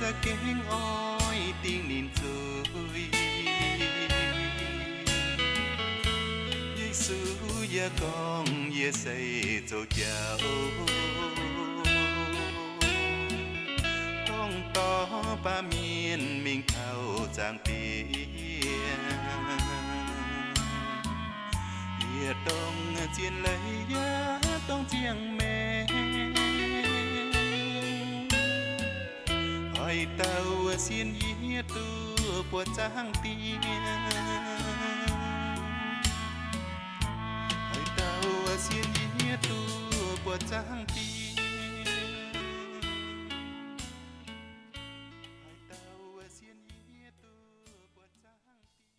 Gengh oix dingh ninh zuiz. Yesu yaac gorngv, yie se zoux jauv, dongh dorh baamh mienh mingh taux zaangc Diex. Yie dongh zien leiz yaac dongh ziangh maengc, oix dauh sienx yie duqv buatc zaangc Diex. Oix dauh sienx yie duqv buatc zaangc Diex. Oix dauh sienx yie duqv buatc zaangc Diex.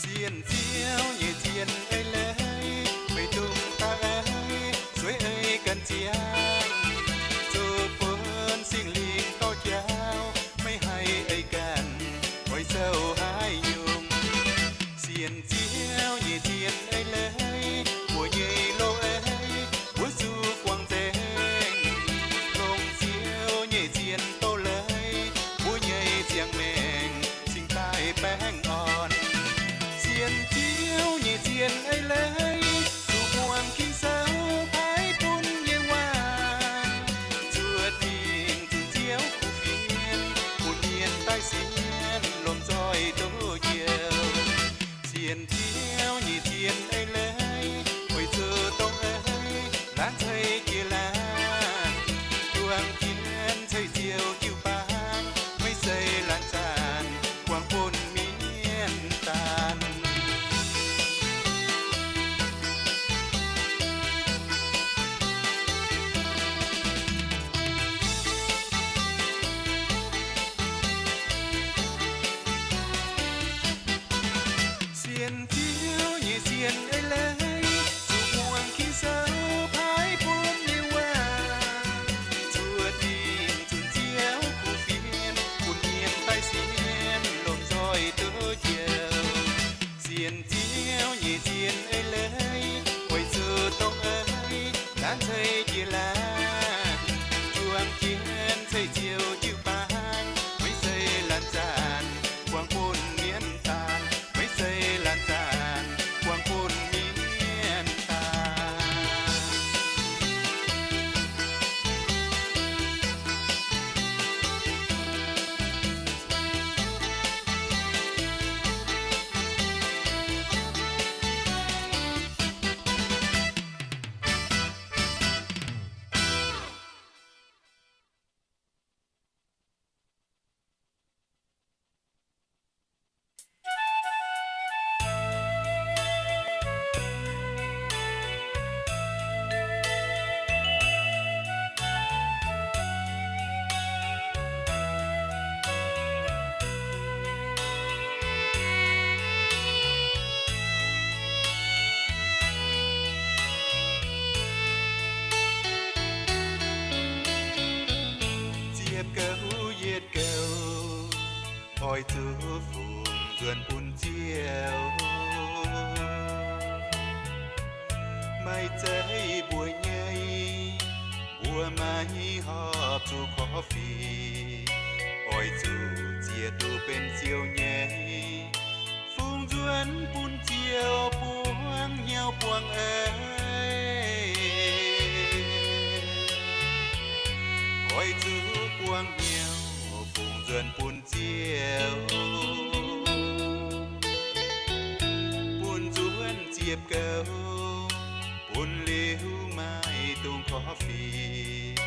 Sienx Ziouv nyei zien eix leiz, meih dungx daaih eix, zueiz eix ganh ziangh, zuqc bun Singx Lingh dorh jauv, maiv haih eix ganh, oix zoux haaix nyungc. Sienx Ziouv nyei zien eix leiz, mbuo nyei loz-eix, mbuo zuqc guangc nzengc. Longc Ziouv nyei zien doz-leiz, mbuo nyei ziangh maengc cingx daaih baengh orn. Sienx Ziouv nyei zien eix leiz, zuqc muangx Ging-Sou paaiv bun nyei waac, zuov dingc zunh Ziouv kuv fienx, bun mienh daaih sienx lomh nzoih duqv njoux. Sienx Ziouv nyei zien eix leiz, weic zuqc dongh eix laanh ceix jiez laanh, juangc jienv ceix Ziouv jiu-baang, maiv zeiz laanh zanc buangh bun mienh daanh. Sienx Ziouv nyei zien eix leiz, zuqc muangx Ging-Sou paaiv bun nyei waac, zuov dingc zunh Ziouv kuv fienx, bun mienh daaih sienx lomh nzoih duqv njoux. Sienx Ziouv nyei zien eix leiz, weic zuqc dongh eix laanh ceix jiez laanh, juangc jienv ceix Ziouv jiu-baang, maiv zeiz laanh zanc buangh bun mienh daanh, maiv zeiz laanh zanc buangh bun mienh daanh. Ziepc gouv yietc gouv, oix zuqc fungx nzuonx bun Ziouv. Maiv zeiz mbuo nyei, mbuo maiv horpc zuqc korv-fiqv, oix zuqc ziex duqv benx Ziouv nyei. Fungx nzuonx bun Ziouv buangv hnyouv buangv eix. Oix zuqc buangv hnyouv fungx nzuonx bun Ziouv, bun nzuonx ziepc gouv, bun liuz maiv dungx korv-fiqv.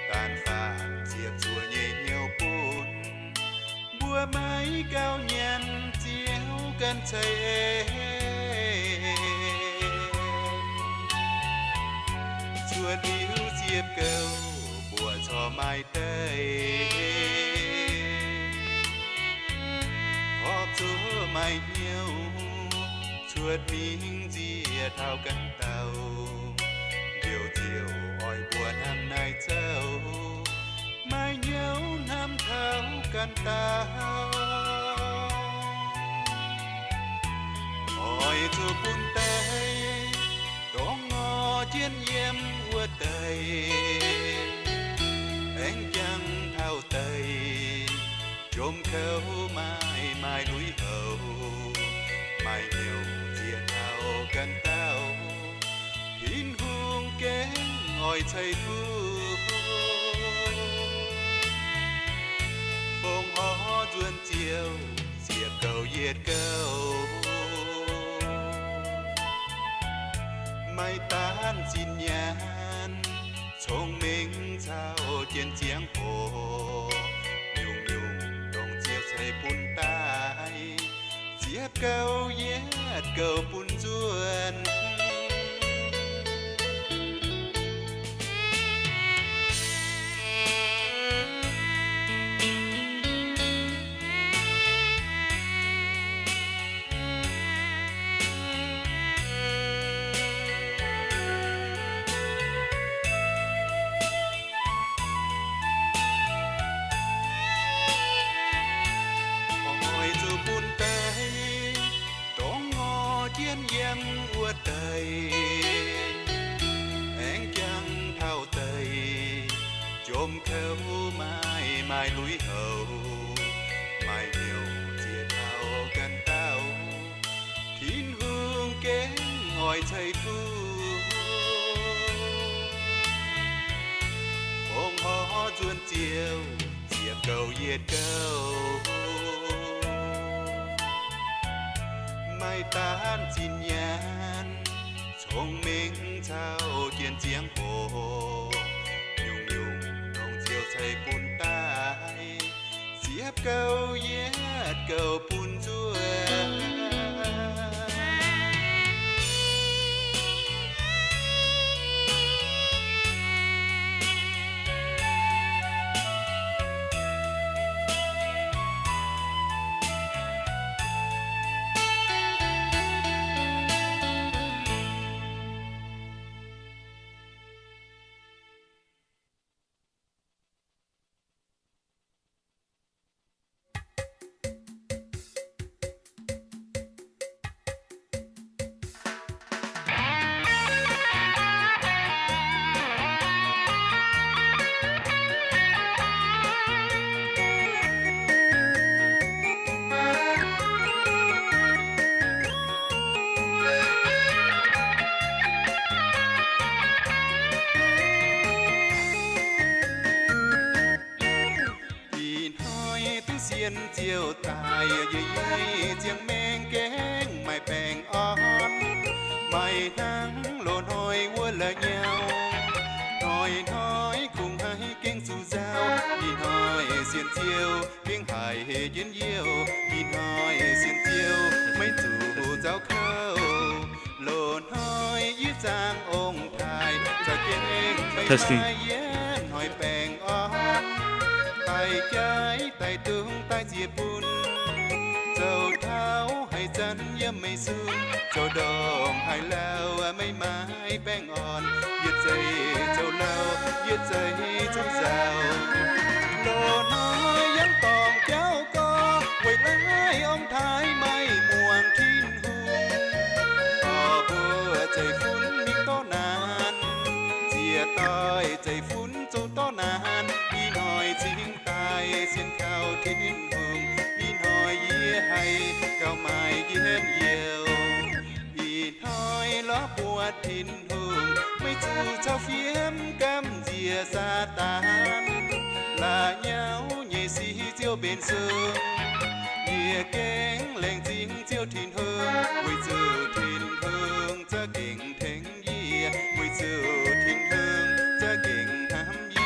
Daanh faanh ziepc zuoqc nyei hnyouv bun mbuo maiv gauh nyanc Ziouv ganh ceix en. Zuov liuz ziepc gouv mbuo corc maaih deix Buatc mingh nziex taux ganh dauh, njoux ziouc oix mbuox hnangv naaiv zouv, maaih hnyouv hnamv taux ganh dauh. Oix zuqc bun daaih dorngx ngor jienv yiem wuov deix, aengx jangx taux deix, jomc kouv maaih maaih lui-houx, maaih hnyouv nziex taux ganh dauh, Tin-Hungh gengh oix ceix fuqv. Fongc horv nzuonx ziouc ziepc gouh yietc gouh, maaih daanh zinh nyaanh, cong-mengh caux jienv ziangh hoc, nyungc-nyungc dongh ziouc ceix bun daaih, ziepc gouh yietc gouh bun nzuonx. Oix zuqc bun daaih dorngx ngor jienv yiem wuov deix, aengx jangx taux deix, jomc kouv maaih maaih lui-houx, maaih hnyouv nziex taux ganh dauh, Tin-Hungh gengh oix ceix fuqv. Fongc horv nzuonx ziouc ziepc gouh yietc gouh, maaih daanh zinh nyaanh, cong-mengh caux jienv ziangh hoc, nyungc-nyungc dongh ziouc ceix bun daaih, ziepc gouh yietc gouh bun nzuonx. Ih hnoi duqv sienx Ziouv daaih, yie yie ziangh maengx gengh maaih baengh orn, maaih hnangv loz-hnoi wuov la'nyauv. Hnoi-hnoi kungx haih gengh zuqc nzauh, ih hnoi sienx Ziouv gengh haiz hec jienv youh. Ih hnoi sienx Ziouv maiv zuqc nzauh kouv. Loz-hnoi yie zaangh ong-taaix, za'gengh maiv maaih yietv hnoi baengh orn. Daic jaiv daic dungz daaih ziex bun, zoux tauv haiz zanv yiem meiv sun, zoux ndongc haaix lauh maiv maaih baengh orn. Yietc zeiz zoux lauh, yietc zeiz zoux nzauh. Loz-hnoi yangh dorngc jauv gorx, weic laaih ong-taaix maiv muangx Tin-Hungh. Dorh mbuo zeiv-fun mingh dorv naanc, ziec doix zeiv-fun zoux dorv naanc. Ih hnoi cingx daaih sienx kaux Tin-Hungh, ih hnoi yie haih gauh maaih njien-youh. Ih hnoi lorz buatc Tin-Hungh, maiv zuqc cau fiem gamh nziex Saadaan. La'nyauv nyei sic Ziouv mbenc sung, yie gengh laengz zingh Ziouv Tin-Hungh, weic zuqc Tin-Hungh za'gengh tengx yie, weic zuqc Tin-Hungh za'gengh hnamv yie.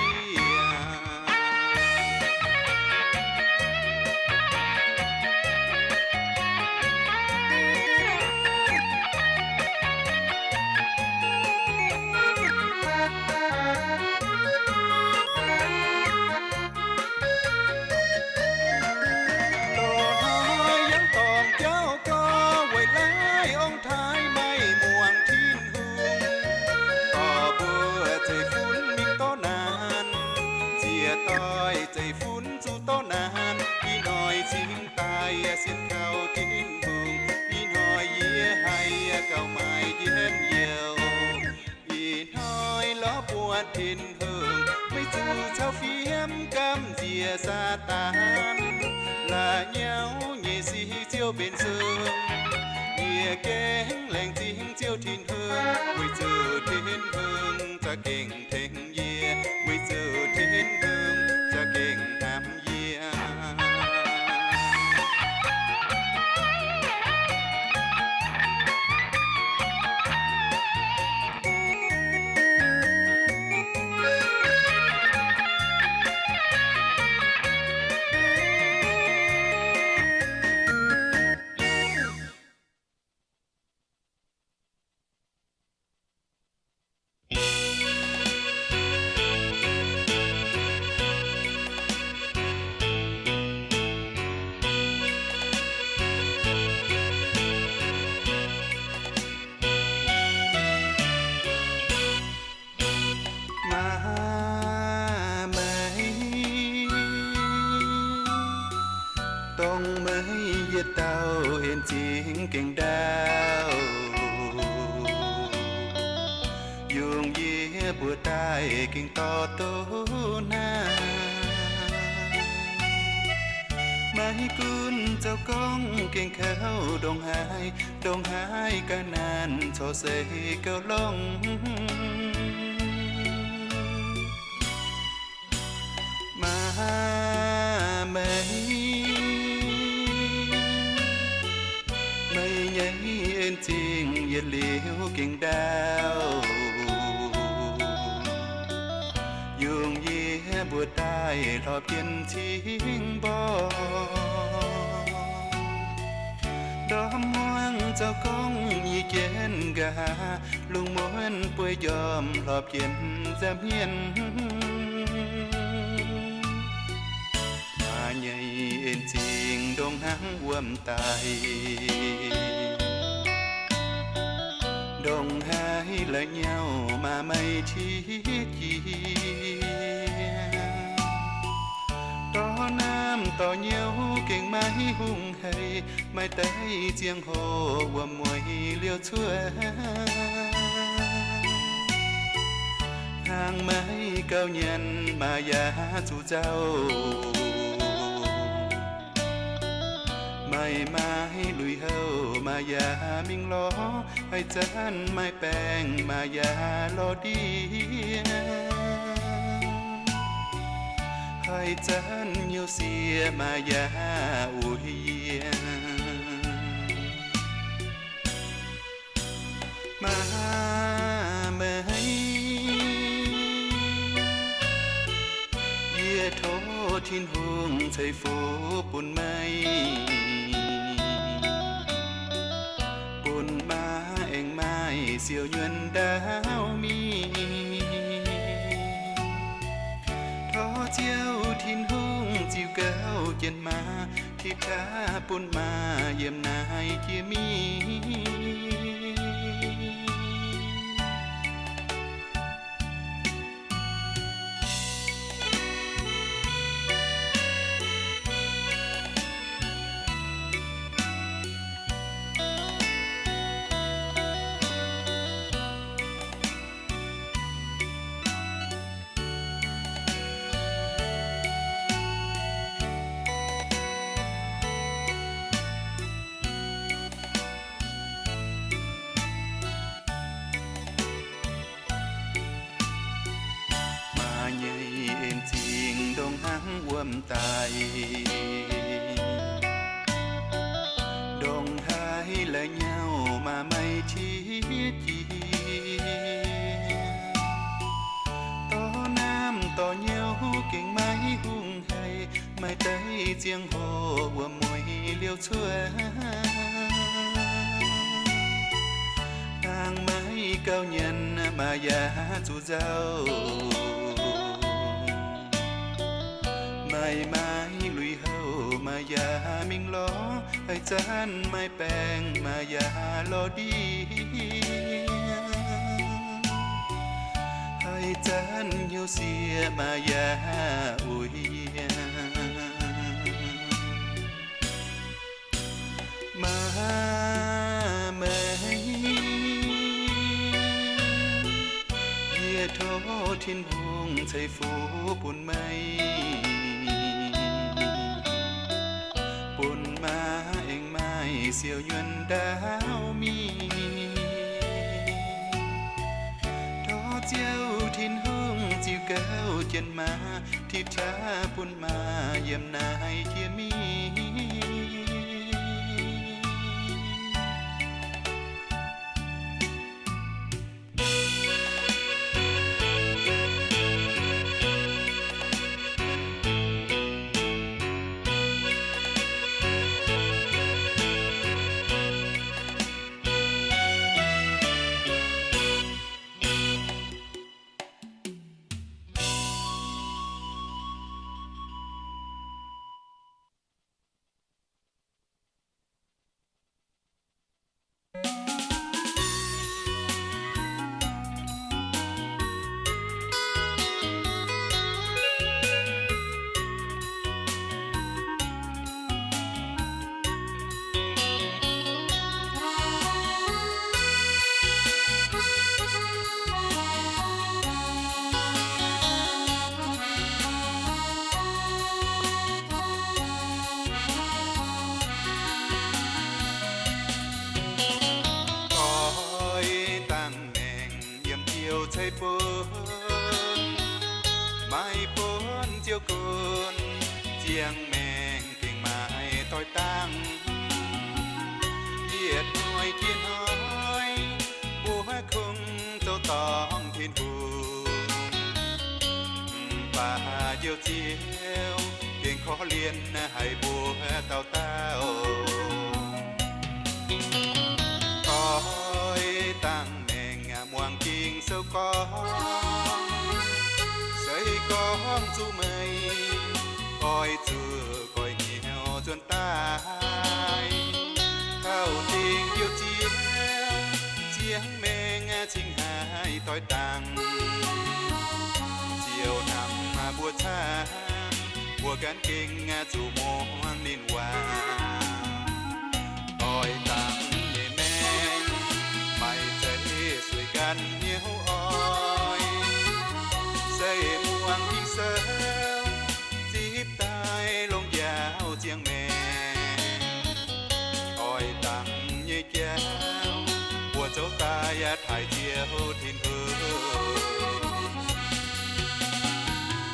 Loz-hnoi yangh dorngc jauv gorx, weic laaih ong-taaix doix zeiv-fun zuqc dorv naanc, ih hnoi cingx daaih sienx kaux Tin-Hungh. Ih hnoi yie haih gauh maaih njien-youh, ih hnoi lorz buatc Tin-Hungh, meih zuqc caux fiem gamh nziex Saadaan. La'nyauv nyei sic ziouc benx sung. Yie gengh laengz zingh Ziouv Tin-Hungh, weic zuqc Tin-Hungh za'gengh tengx yie, weic zuqc Tin-Hungh za'gengh hnamv yie. Maa meih, dongh meih yietc dauh en zingh gengh ndaauv, yungh yie mbuo daaih gengh dorh douz naanc. Maiv gunv zoux gorngv gengh kouv ndongc haaix, ndongc haaix ga'naaiv corc se gauh longx. Maa meih, meih nyei en zingh yietc liuz gengh ndaauv, yungh yie mbuo daaih hlorpv jienv cingv mborqv. Ndorm muangx zoux gorngv yie jienv nqa'haav, lungh muonz bueix njormh hlorpv jienv nza'hmien. Maa nyei en zingh ndongc hnangv wuom-daic, ndongc haaix la'nyauv maa meih qiex jiez. Dorh naamh dorh nyouv gengh maiv hungh haic, maaih deix ziangh hoc wuom-mueiz liouh cuotv. Hnaangx maiv gauh nyanc, maa yaac zuqc nzauh. Maaih, maaih lui-houx, maa yaac mingh lorz. Haaix zanc maaih baengc, maa yaac lorz ndiev. Haaix zanc hnyouv sieqv, maa yaac uix yie. Maa meih, yie tov Tin-Hungh ceix fuqv bun meih, bun maa aengx maaih siou nyuonh ndaauv mingh. Tov Ziouv Tin-Hungh ziux gauh jienv maa, tipv qaqv bun maa yiem naaiv jiex mingh. Maa nyei en zingh ndongc hnangv wuom-daic, ndongc haaix la'nyauv maa meih qiex jiez. Dorh naamh dorh nyouv gengh maiv hungh haic, maaih deix ziangh hoc wuom-mueiz liouh cuotv. Hnaangx maiv gauh nyanc, maa yaac zuqc nzauh. Maaih, maaih lui-houx, maa yaac mingh lorz. Haaix zanc maaih baengc, maa yaac lorz ndiev. Haaix zanc hnyouv sieqv, maa yaac uix. Tin-Hungh ceix fuqv bun meih, bun maaih aengx maaih siou nyuonh ndaauv mingh. Dorh Ziouv Tin-Hungh ziux gauh jienv maa, ti qaqv bun maa yiem naaiv jiex mingh. Oix dangh maengc yiem Ziouv ceix bun, maiv bun Ziouv gunv, ziangh maengc gengh maiv doix dangh. Yietc hnoi jiex hnoi, mbuo kungx zoux dorngc Tin-Hungh. Mv baac Njoux Ziouv gengh korv-lienh haic mbuo dauh dauh. Oix dangh maengc muangx Ging-Sou gorngv, se gorngv zuqc meih, oix zuqc goiv hnyouv nzuonx daaih. Taux dingc Njoux Ziouv, ziangh maengc cingx haih doix dangh. Ziouv hnamv mbuo camv, mbuo gan gengh zuqc muangx ninh waac. Oix dangh nyei maengc, maaih zeiv sueih ganh hnyouv oix, se muangx Ging-Sou, zipv daaih longx njaaux ziangh maengc. Oix dangh nyei jauv, mbuo zoux daaih taaih Ziouv Tin-Hungh.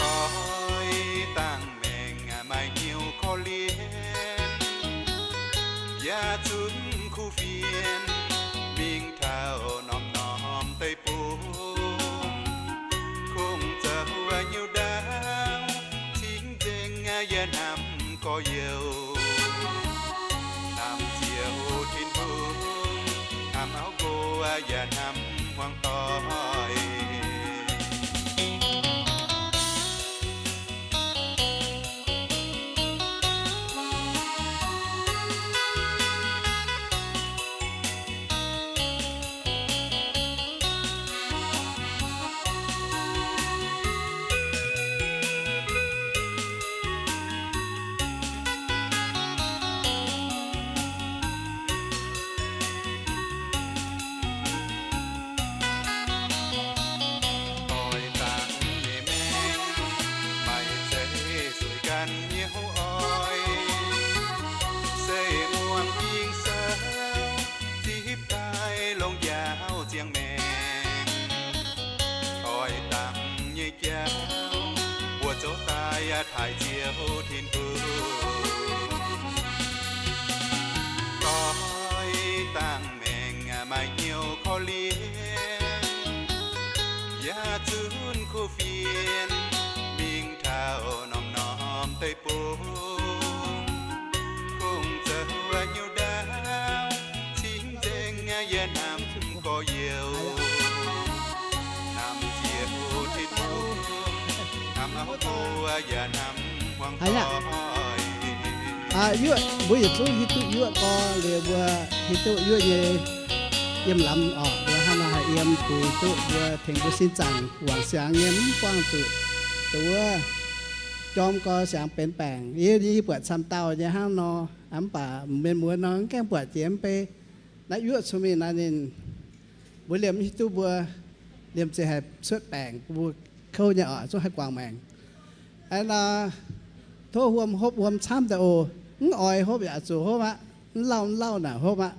Oix dangh maengc maaih hnyouv korv-lienh, yaac zunc kuv fienx mingh taux norm-norm deic-bung. Kungx zoux hnyouv ndaauv, cingx nzengc yaac hnamv gorx-youz. Hnamv Ziouv Tin-Hungh, hnamv auv nqox yaac hnamv hmuangv doic. Oix dangh nyei maengc, maaih zeiv sueih ganh hnyouv oix, se muangx Ging-Sou, zipv daaih longx njaaux ziangh maengc. Oix dangh nyei jauv, mbuo zoux daaih taaih Ziouv Tin-Hungh. Oix dangh maengc maaih hnyouv korv-lienh, yaac zunc kuv fienx mingh taux norm-norm deic-bung. Kungx zoux hnyouv ndaauv, cingx nzengc yaac hnamv gorx-youz. Hnamv Ziouv Tin-Hungh, hnamv auv nqox yaac hnamv hmuangv doic. Yuoqv, mbuo yietc zungv hiuv duqv yuoqv gorx, liuz mbuo hiuv duqv yuoqv nyei yiem lamz orqc. Mbuo hnangv nor haih yiem, bun duqv mbuo tengx mbuo sin zaangc wangc siangx nyei, mv buangh zuqc dongh wuov jorm gorx siangx benx baengc. Yie, yie buatc camv dauh nyei hnangv nor, mv baac mienh muoz nor mv gaengh buatc jiex mv bei. Naaiv yuoqv cun mingh naaiv ninh, mbuo liemh hiuv duqv mbuo liemh zeih haih cuotv baengc, mbuo kouv nyei oc, zungv haih guangc maengc. Aeqv, tov wuom hopv wuom camv daaih oc. Mv oix hopv yaac zuqc hopv aqv. Mv lauh mv lauh naaic hopv aqv.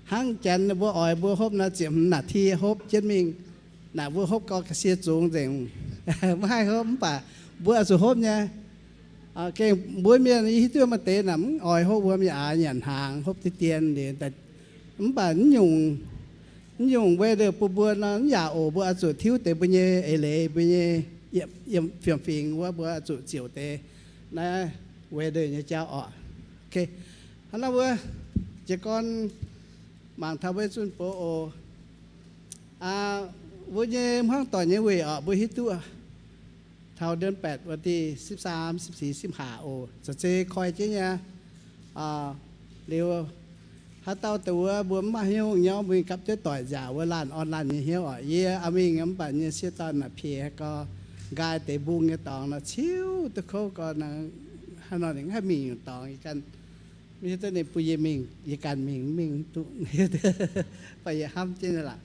Hnangv janx ninh mbuo oix mbuo hopv nor, ziepc hmz naaic ti hopv jienv mingh. Naaic mbuo hopv gau ga'sie zungx nzengc, mv haih hopv, mv baac mbuo oix zuqc hopv nyei. Gengh mbuo mienh yie hiuv duqv maaih deix naaic mv oix hopv wuom yaac nyanc hnaangx, hopv deix dien liuz. Mv baac mv nyungc weather bun mbuo nor mv yaac oc, mbuo oix zuqc tiuv deix mbuo nyei eix leiz, mbuo nyei yiem fiem-fingx wuov, mbuo oix zuqc ziouc deix naaiv weather nyei jauv oc. Hnangv naaiv wuov, jiez gorn mangc taux mbuo zunh boz oc. Mbuo nyei hmuangv doic nyei weic oc, mbuo hiuv duqv taux เดือนแปด วันที่สิบสาม สิบสี่ สิบห้า oc, za'gengh koi jienv nyei. Liuz haaix dauh deix wuov mbuo mv maaih hnyouv nyauv, mbuo gapv jienv doic nziaauc wuov, laanh orn laanh nyei hnyouv oc. Yie aa mingh mv baac nyei sieqv dorn naaic piex haiz gau, nqaai deix mbung nyei dorngx nor ciuv duqv kouv gau, hnangv nor ninh mv haih mingh nyungc dorngx. Yie ganh mv hiuv duqv ninh bun yie mingh, yie ganh mingh mv mingh duqv. Baac yie hnamv jienv nyei lorqc.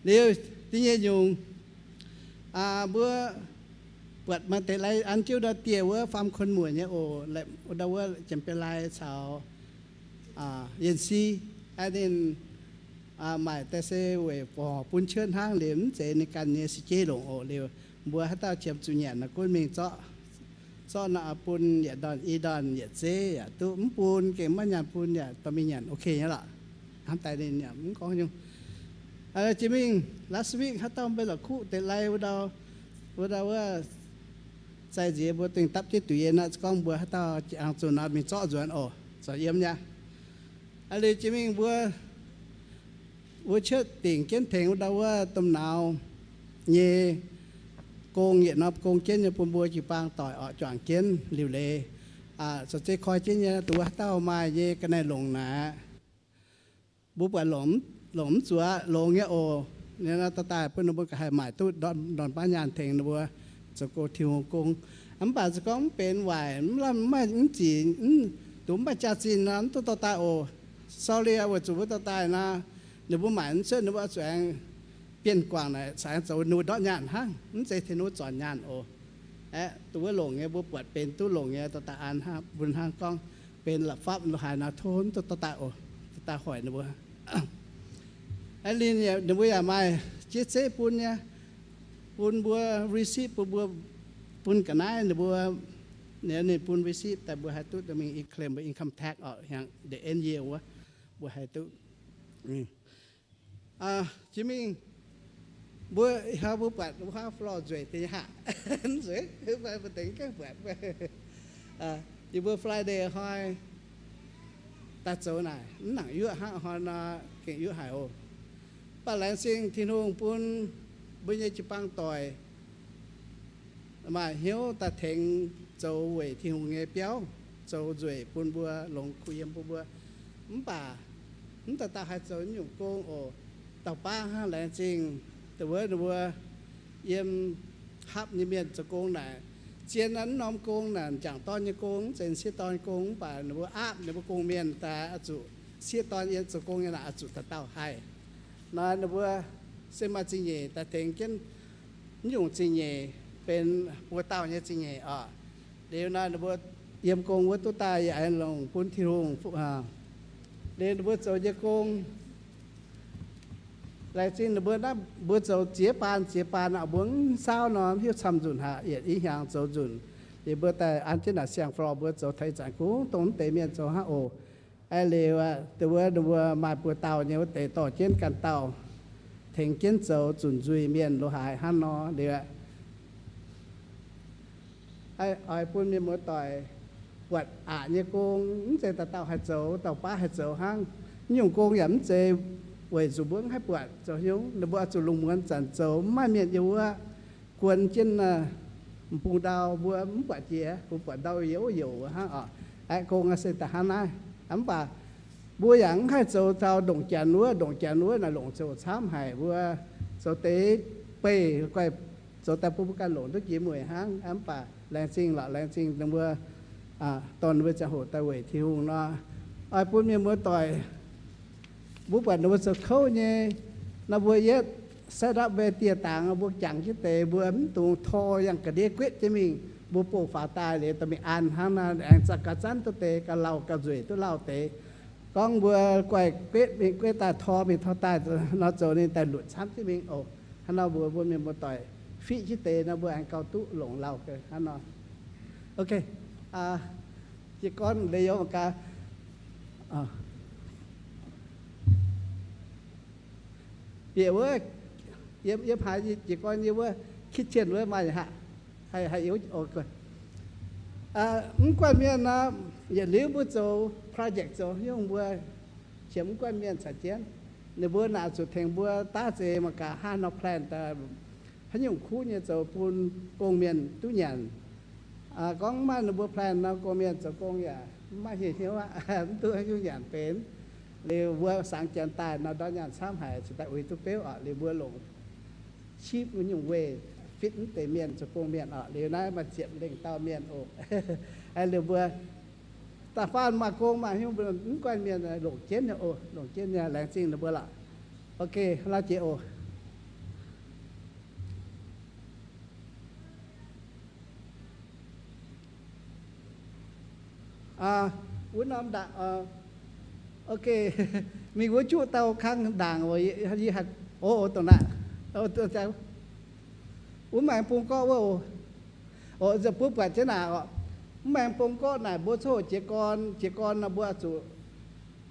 Liuz da'nyeic nyungc, mbuo buatc maaih deix lai an jienv ndau dieh wuov faam kon muoc nyei oc, ndau wuov Janx-Bienh Lai caux Yienh Si, ninh maaic daaih se weic forc bun cuotv hnangv liuz, mv zeiz ninh ganh nyei se jeiv longc oc. Liuz mbuo haaix dauh qiemx zuqc nyanc nor gunv mingh zorqv, zorqv nor bun yietc ndorn i ndorn yietc zeiv yaac duqv, mv bun gengh maiv nyaanh bun yaac dorh mingh nyanc ok nyei lorqc. Hnamv daaih ninh yaac mv gorngv nyungc. Jiex mingh last week haaix dauh mbuo la'kuqv deix lai wuov ndau, wuov ndau wuov, zaih nziex mbuo dingh dapv jienv duqv yie nor, gorngv mbuo haaix dauh jangx zuqc nor mingh zorqv nzuonx oc, zorqv yiem nyei. Aa, liuz jiex mingh mbuo, mbuo cuotv dingc jienv tengx wuov ndau wuov domh nauz nyei gong, yietc norm gong jienv nyei bun mbuo jiu-baang doic oc juangc jienv liuc leiz. Zoux zeiv koi jienv nyei, dongh wuov haaix dauh maaih nyei ga'naaiv longc naaic, mbuo buatc longc mv zuqc longx nyei oc. Ninh nor dorh daaih bun ninh mbuo ga'haih maaic duqv ndorn baav nyaanh tengx ninh mbuo zoux go Tin-Hungh gong. Mv baac se gorngv mv benx waaic, mv lamh mv maaih mv zic, mv, dongh mv maaih jaax-zinh nor mv duqv dorh daaih oc. Sorry, weic zuqc mbuo dorh daaih nor, ninh mbuo maaic mv cuotv, ninh mbuo oix zuqc aengx bienh guangc naaic, caux aengx zoux ninh mbuo ndortv nyaanh hnangv, mv zeiz Tin-Hungh zornc nyaanh oc. Aeqv, dongh wuov longc nyei mbuo buatc benx duqv longc nyei dorh daaih an hnangv, mbuo hnangv gorngv benx la'fapv lo haaix nor tov mv duqv dorh daaih oc, dorh daaih hoic ninh mbuo. Aeqv, ninh mbuo yaac maaih jiex zeiv bun nyei, bun mbuo receipt bun mbuo, bun ga'naaiv ninh mbuo, ninh bun receipt daaih mbuo haih duqv mingh claim mbuo income tax oc, hnyangx the end year wuov mbuo haih duqv. Jiex mingh mbuo, mbuo buatc wuov floor nzueic deix nyei haac, nzueic, mbuo deix gaengh buatc. Yie mbuo Friday hnoi daaih zoux naaic mv nangc yuoqv hnangv, hnoi nor gengh yuoqv haic oc. Mv baac laengz zingh Tin-Hungh bun mbuo nyei jiu-baang doic maaih hnyouv daaih tengx zoux weic Tin-Hungh nyei biauv, zoux nzueic bun mbuo, longx kuh yiem bun mbuo. Mv baac mv dauh dauh haih zoux nyungc gong oc. Dauh baav hnangv laengz zingh dongh wuov ninh mbuo yiem hapv nyei mienh zoux gong naaic, zien naaiv norm gong naaic m'jangc dorn nyei gong, mv zeiz sieqv dorn nyei gong, mv baac ninh mbuo aapv ninh mbuo gong-mienh daaih oix zuqc sieqv dorn yiem zoux gong nyei naaic oix zuqc dauh dauh haih. Nor ninh mbuo se maaih zingh nyeic daaih tengx jienv, mv nyungc zingh nyeic benx buo dauh nyei zingh nyeic oc. Liuz nor ninh mbuo yiem gong wuov duqv daaih yaac aengx longc bun Tin-Hungh. Liuz ninh mbuo zoux nyei gong, laengz zingh ninh mbuo naaiv, mbuo zoux ziex baan ziex baan aqv, mbuo mv saauv nor mv hiuv camv nzunc haic, yietc i hnyangx zoux nzunc. Liuz mbuo daaih an jienv naaic siang-floor mbuo zoux taux ih zanc kungx dongh mv deix mienh zoux hnangv oc. Aeqv, liuz dongh wuov ninh mbuo maaih buo dauh nyei wuov deix dorh jienv ganh dauh tengx jienv zoux zunc nzuih mienh lo haaix hnangv nor liuz, oix bun mienh muoz-doic buatc aqc nyei gong mv zeiz dauh dauh haih zoux, dauh baav haih zoux hnangv. Mv nyungc gong yaac mv zeiz weic zuqc mbuo mv haih buatc zoux hnyouv, ninh mbuo oix zuqc lungh muonz zanc zoux, mv maaih mienh yiem wuov guon jienv m'bung ndau, mbuo mv buatc jiex, mbuo buatc ndau youc youc hnangv oc. Aeqv, gong se da'hnangv naaiv. Mv baac mbuo yaac mv haih zoux taux ndongc janx wuov, ndongc janx wuov naaic longc zoux camv haic. Mbuo zoux deix beih guaih zoux daaih bun mbuo ganh longc duqv jiex mueic hnangv. Mv baac laengz zingh lorqc, laengz zingh ninh mbuo dorh ninh mbuo ziangh hoc daaih weic Tin-Hungh nor, oix bun mienh muoz-doic mbuo buatc ninh mbuo zoux kouv nyei nor, mbuo yietv set up mbuo dieh dangx, mbuo jangx jienv deix, mbuo mv dungx tor yangh ga'ndiev guetv jienv mingh. Mbuo bouh faaux daaih liuz dorh mingh an hnangv naaiv, aengx za'ganh zanv duqv deix, ganh lauh ganh nzueic duqv lauh deix. Gorngv mbuo guaih guetv mingh guetv daaih, tor mingh tor daaih nor, zoux ninh daaih lutc camv jienv mingh oc. Hnangv nor mbuo, mbuo mienh muoz-doic fiqv jienv deix nor, mbuo aengx gauh duqv longc lauh hnangv nor. Ok, jiez gorn leiz youz mangc gaax. Bieqc wuov, yiem, yiem haaix jiez gorn yiem wuov kitchen wuov maaih haic. Mv guanh mienh nor, yietc liuz mbuo zoux project zoux nyungc mbuo qiemx mv guanh mienh caux jienv. Ninh mbuo naaic zuqc tengx mbuo daav zeix mangc gaax haaix nor plan daaih, haaix nyungc kuv nyei zoux bun gong mienh duqv nyanc. Gorngv mv maaih ninh mbuo plan nor, gong mienh zoux gong yaac mv maaih hnyouv hnyouv aqv, mv duqv haaix nyungc nyanc benx. Liuz mbuo sangx janx daaih nor, ndortv nyaanh camv haic, cingx daaih uix duqv beuv oc. Liuz mbuo longc cheap nyungc weih fit mv deix mienh zoux gong mienh oc. Liuz naaiv maaih ziepc lengh dauh mienh oc. Liuz mbuo da'faanh maaih gong maaih hnyouv, mv guanh mienh longc jienv nyei oc, longc jienv nyei, laengz zingh ninh mbuo lorqc. Ok, la'jiex oc. Wuov norm ndaangc, ok, mingh wuov juqv dauh kang ndaangc oc. Yie haih, o, o, dongh naaic, wuov maengx bung gorqv wuov oc. Oc, buov buatc jienv naaic oc. Mv maengx bung gorqv naaic mbuo coqv jiez gorn, jiez gorn nor mbuo zuqc,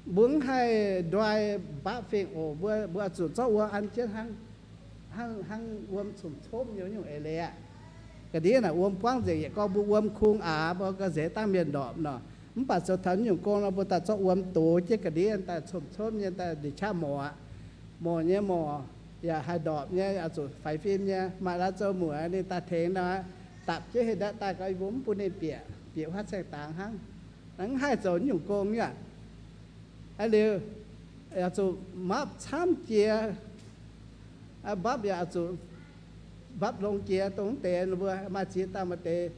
mbuo mv haih nduai mbapv fingx oc. Mbuo, mbuo zuqc zorqv wuom an jienv hnangv, hnangv, hnangv wuom comc-comv nyei nyungc eix leiz aqv. Ga'ndiev naaic wuom buangv nzengc, yietc gorngv mbuo wuom kungx aax, mbuo ga'nzeix dangh mienh ndorpc nor. Mv baac zoux taux nyungc gong nor, mbuo daaih zorqv wuom dox jienv ga'ndiev daaih comc-comv nyei, daaih ndeic qaqv morc aqv. Morc nyei morc yaac haih ndorpc nyei, oix zuqc faix fim nyei. Maaih la'zoux muoc ninh daaih tengx nor, dapc jienv heh ndaeqv daaih gau, yie mbuo mv bun ninh bieqc, bieqc huaav caeng dangx hnangv. Mv haih zoux nyungc gong aqv. Liuz, oix zuqc mbapv camv jiex, mbapv yaac oix zuqc mbapv longx jiex, dongh deix mbuo maaih ziex dauh maaih deix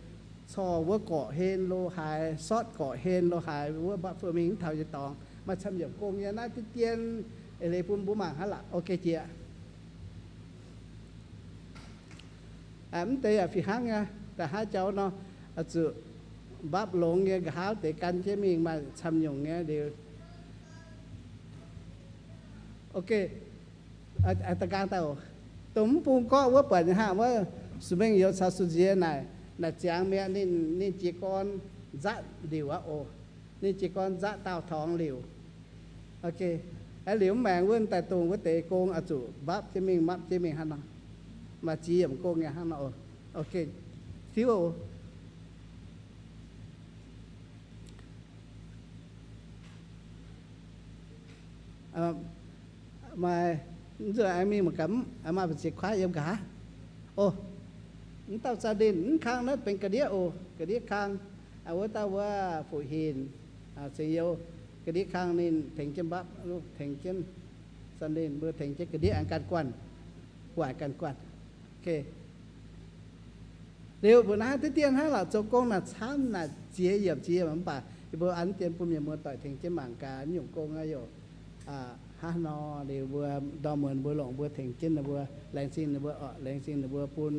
corc wuov gorqv-hlen lo haaix, sortv gorqv-hlen lo haaix, wuov mbapv fungx mingh mv taux yietc dorngx. Maaih camv yiemc gong nyei naaiv diqv dien, eix leiz bun mbuo mangc hnangv lorqc. Ok jiex. Mv deix yaac fih hnangv nyei, da'haaix jauv nor, oix zuqc mbapv longx nyei, nqa'haav deix gan jienv mingh maaih camv nyungc nyei liuz. Ok, da'nqaang daaih oc. Dongh mv bung gorqv wuov buatc nyei hnangv wuov, Sumengh Youz caux Sun-Siex naaic, naaic ziangx mi'aqv. Ninh, ninh jiez gorn nzatv liuc aqv oc. Ninh jiez gorn nzatv daauh torngx liuc. Ok, liuz mv maengx wuov daaih dongh wuov deix gong oix zuqc mbapv jienv mingh, mbapv jienv mingh hnangv nor. Maaih ziex yiemc gong nyei hnangv nor oc. Ok, fiuv oc. Maaih, mv zuqc aengx mingh mangc gaax, maaih mbu'ziex kuaaiv yiem nqa'haav. Oc, mv dauh Zanh Linh, mv kang naaiv benx ga'ndiev oc, ga'ndiev kang. Wuov dauh wuov Fu Hinc, Ceng Youh, ga'ndiev kang ninh tengx jienv mbapv, tengx jienv Zanh Linh, mbuo tengx jienv ga'ndiev aengx gan guanh, guanh gan guanh. Ok. Liuz mbuo naaiv diqv dien hnangv lorqc, zoux gong naaic camv naaic ziex yiemc ziex yiemc, mv baac yie mbuo an dien bun mienh muoz-doic tengx jienv mangc gaax nyungc gong aqv yoc. Hnangv nor liuz mbuo ndorm muonz mbuo longc mbuo tengx jienv ninh mbuo, laengz zingh ninh mbuo oc, laengz zingh ninh mbuo bun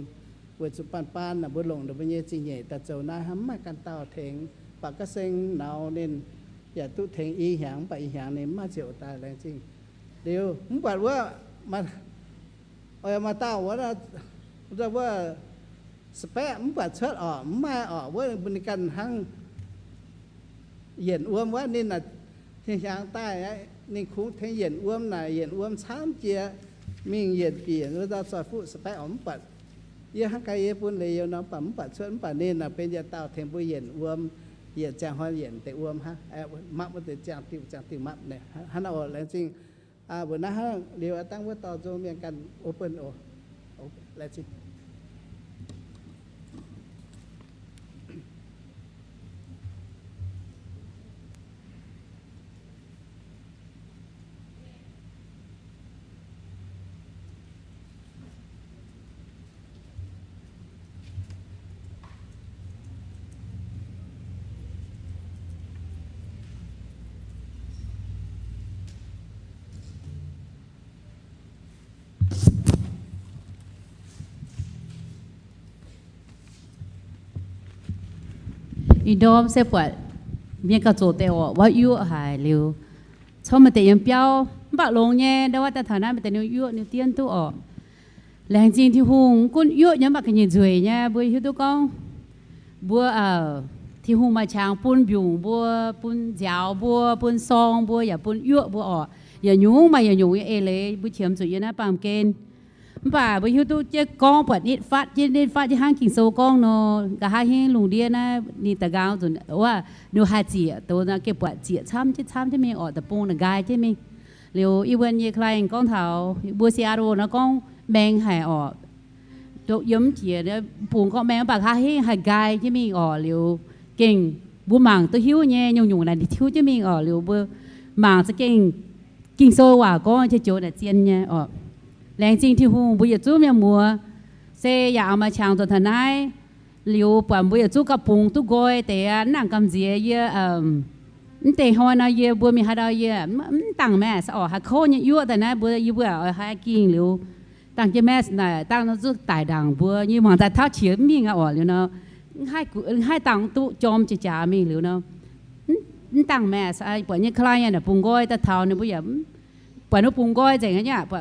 weic zuqc baan baan naaic mbuo longc ninh mbuo nyei zingh nyeic daaih zoux naaiv, hnangv mv maaih ganh dauh tengx, baac ga'seng nauz ninh yaac duqv tengx i hnyangx, mv baac i hnyangx ninh mv maaih ziouc daaih, laengz zingh. Liuz mv buatc wuov, maaih dauh wuov, wuov spec mv buatc cuotv orqc, mv maaih orqc, wuov ninh ganh hnangv yienc wuom wuov ninh naaic, hnyangx daaih ninh kungx tengx yienc wuom naaic, yienc wuom camv jiex, mingh yienc bieqc wuov dauh zoih fuqv spec orqc, mv buatc. Yie hnangv gaax yie bun leiz youz nor, mv baac mv buatc cuotv, mv baac ninh naaic benx yietc dauh tengx mbuo yienc wuom, yienc ziangh hnoi yienc deix wuom hnangv, mapv wuov deix ziangh diuh ziangh diuh mapv naaic, hnangv nor oc, laengz zingh. Mbuo naaiv hnangv liuz dangh wuov dorh nzung mienh ganh open oc. Laengz zingh. Ih ndorm se buatc mienh gauh zoqc deix orqc, wuov yuoqv haic liuz, corc maaih deix yiem biauv mv baac longx nyei, ndau wuov daaih taux naaiv maaih deix ninh yuoqv ninh dien duqv orqc. Laengz zingh Tin-Hungh, mv gunv yuoqv nyei mv baac ga'nyiec nzueic nyei, mbuo hiuv duqv gorngv mbuo, Tin-Hungh maaih qangx bun mbiungc mbuo, bun nziaaux mbuo, bun sorng mbuo, yaac bun yuoqv mbuo orqc. Yaac nyungc maaih yaac nyungc nyei eix leiz mbuo qiemx zuqc yiem naaiv baamh gen. Mv baac mbuo hiuv duqv jienv gorngv buatc nitv fatv jienv, nitv fatv jienv hnangv Ging-Sou gorngv nor, nqa'haav hingv lungh ndiev naaiv ninh da'nqaang nzunc wuov, ninh haih zieqc doz nor, gengh buatc zieqc camv jienv camv jienv mingh orqc, deic-bung naaic nqaai jienv mingh. Liuz yie mbuo nyei client gorngv taux mbuo Seattle nor gorngv maeng haic orqc. Yiem jiex bungx gorngv maeng mv baac nqa'haav hingv haih nqaai jienv mingh orqc. Liuz gengh mbuo mangc duqv hiuv nyei, nyungc-nyungc naaic hiuv jienv mingh orqc. Liuz mbuo mangc za'gengh Ging-Sou waac gorngv nyei joux naaic zien nyei orqc. Laengz zingh Tin-Hungh, mbuo yietc zungv mienh muoz se yaac maaih qangx zoux taux naaiv. Liuz buatc mbuo yietc zungv gauh bungx duqv nqoi deix aqv. Mv nangc gamh nziex yie, mv deix hnoi nor yie mbuo mingh haaix ndau yie mv dangh mask orqc, haaix kouv nyei yuoqv daaih naaiv mbuo, yie mbuo oix haaix gingh liuz dangh jienv mask naaic, dangh nor zuqc daic ndaangc mbuo nyei, mangc daaih tauv qiex mv mingh aqv orqc. Liuz nor haih dangh duqv jorm jiex jaax mingh liuz nor, mv dangh mask, buatc nyei client naaic bungx nqoi daaih taux ninh mbuo yaac buatc ninh bungx nqoi nzengc aqv,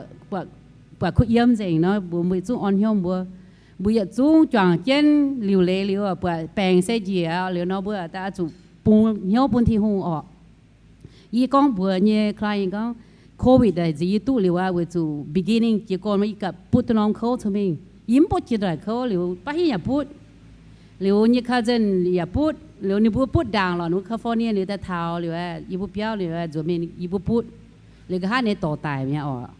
buatc kuh yiem nzengc nor, mbuo, mbuo yietc zungv orn hnyouv mbuo. Mbuo yietc zungv juangc jienv liuc leiz liuz, buatc baengc se njiec liuz nor, mbuo zuqc bungx hnyouv bun Tin-Hungh orqc. Yie gorngv mbuox nyei client gorngv, covid naaic nziex yie duqv liuz aqv, weic zuqc beginning jiez gorn yie gapv butv duqv norm kouv cong mingh. Yie mv butv jiex ndongc naaic kouv liuz, baav hingv yaac butv. Liuz nyei cousin yaac butv, liuz ninh mbuo butv ndaangc lorqc, ninh mbuo California liuz daaih taux liuz, yie mbuo biauv liuz nzuonx mingh yie mbuo butv. Liuz nqa'haav ninh dorc daic mi'aqv orqc.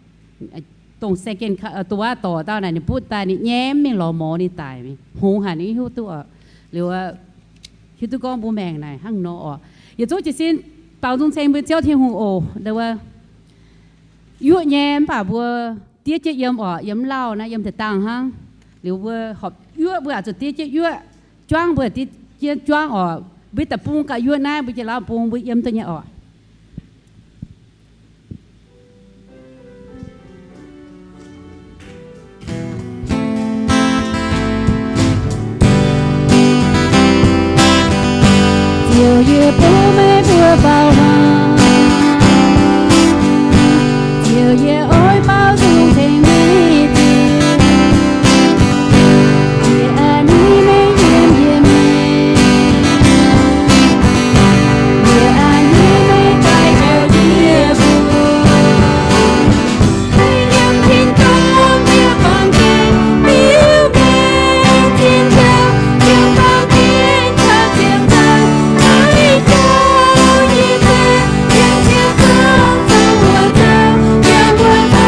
Dongh second, dongh wuov dorc dauh naaic ninh butv daaih ninh nyaiv mv mingh lorz mor ninh daic mi'aqv. Hngongx haic ninh hiuv duqv orqc. Liuz hiuv duqv gorngv mbuo maengc naaic hnangv nor orqc. Yietc zungv jiez sin baaux nzung ceng mbuo Ziouv Tin-Hungh oc. Yuoqv nyei mv baac mbuo diev jienv yiem orqc, yiem lauh naaiv yiem deix dangh hnangv. Liuz mbuo horpc yuoqv mbuo aah zuqc diev jienv yuoqv, juangv mbuo diev jienv juangv orqc. Mbuo deic-bung gauh yuoqv naaiv, mbuo jiex lauh bung mbuo yiem duqv nyei orqc. Ziouv yie bun meih mbuo baaux hlang. Ziouv yie oix baaux nzung ceng meih Tin. Yie a'hneiv meih yiem yie maengc. Yie a'hneiv meih daaih njoux yie mbuo. Meih yiem tin-dorngh yie baamh gen, biux mengh tin-dorngh yie baamh gen, caux ziepc nzaangc maiv jauv yie maengc, yiem tin-dorngh zoux wuov nzaangc, yiem wuov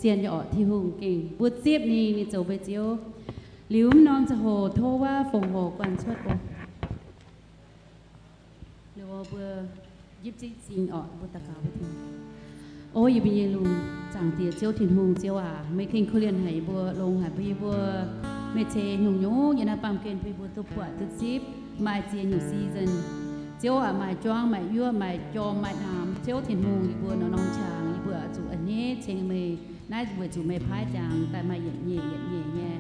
Zien nyei orqc, Tin-Hungh gengh mbuo zipv ninh, ninh zoux mbuo Ziouv. Liuz mv norm ziangh hoc tov wuov fongc horc guanh cuotv oc. Liuz mbuo njipv zingh orqc, mbuo daux gaux mbuo Tin-Hungh. O yie mbuo nyei lungh zaangc Diex Ziouv Tin-Hungh, Ziouv aac, meih gengh korv-lienh haic yie mbuo, longx haic mbuo, yie mbuo, meih ceix nyungc-nyungc yiem naaiv baamh gen bun yie mbuo duqv buatc duqv zipv, maaih ziex nyungc season. Ziouv aac, maaih juangv, maaih yuoqv, maaih jorm, maaih naamx. Ziouv Tin-Hungh, yie mbuo norm-norm qangx yie mbuo oix zuqc a'hneiv ceng meih. Naaiv weic zuqc meih paaiv ziangx daaih maaih yietc nyeic yietc nyeic nyei.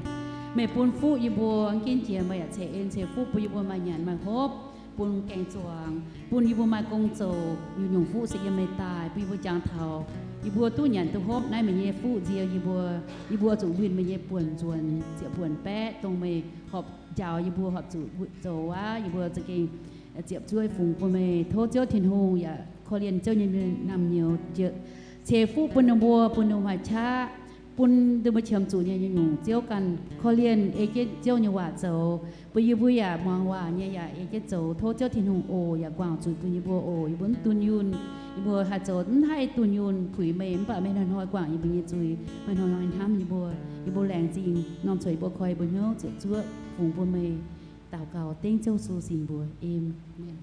Meih bun fuqv yie mbuo, ginv jiex meih yaac ceix en ceix fuqv bun yie mbuo maaih nyanc maaih hopv, bun gaeng zuangx, bun yie mbuo maaih gong zoux, nyungc-nyungc fuqv se yiem meih daaih, bun yie mbuo jangx taux yie mbuo duqv nyanc duqv hopv. Naaiv meih nyei fuqv nzie yie mbuo, yie mbuo zuqc winh meih nyei buonc nzuonx ziepc buonc baeqv, dongh meih horpc njaaux yie mbuo horpc zuqc zoux aqv. Yie mbuo za'gengh ziepc zuoqv fungx bun meih. Tov Ziouv Tin-Hungh yaac korv-lienh Ziouv nyei mienh naamh nyouz, ceix fuqv bun ninh mbuo, bun ninh maaih qaqv, bun ninh mbuo qiemx zuqc nyei nyungc-nyungc Ziouv ganh korv-lienh ei jienv Ziouv nyei waac zoux, bun yie mbuo yaac muangx waac nyei yaac ei jienv zoux. Tov Ziouv Tin-Hungh oc yaac guangc zuiz bun yie mbuo oc. Yie mbuo mv dunh yunh, yie mbuo haih zoux mv haih dunh yunh puix meih, mv baac meih hnoi-hnoi guangc yie mbuo nyei zuiz, meih hnoi-hnoi hnamv yie mbuo. Yie mbuo laengz zingh norm cuotv yie mbuo koi yie mbuo hnyouv ziepc zuoqv fungx bun meih. Daux gaux dengv Ziouv Yesu sin mbuox. Aamen.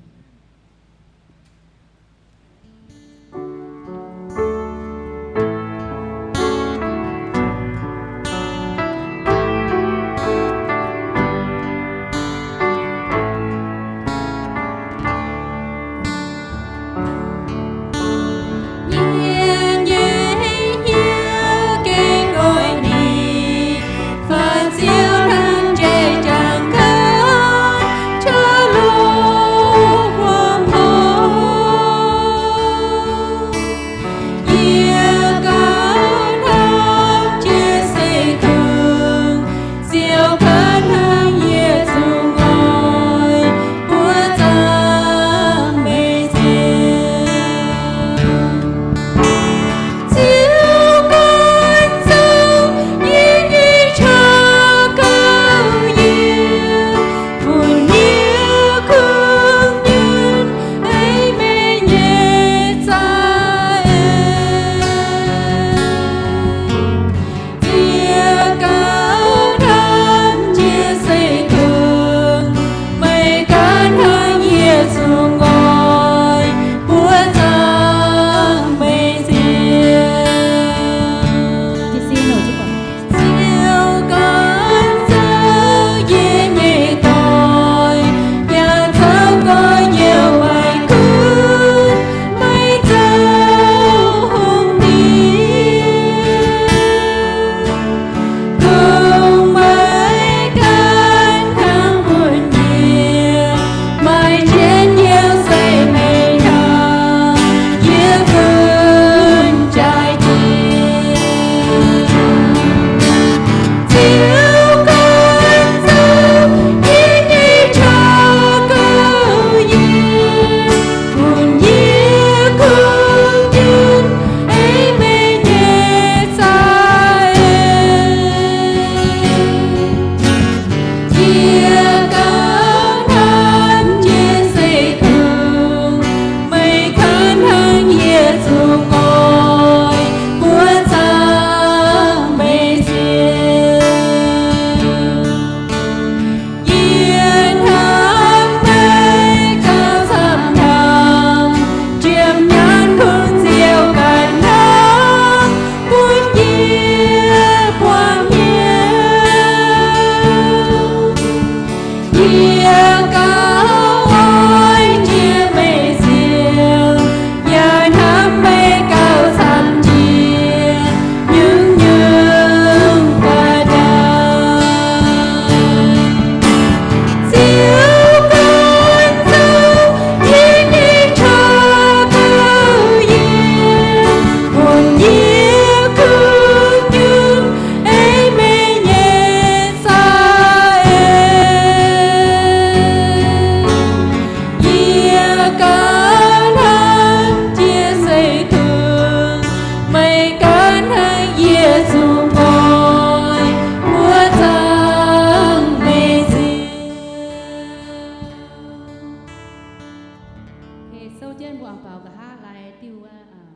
Sou jienv mbuo oix baaux nqa'haav lai diuh wuov,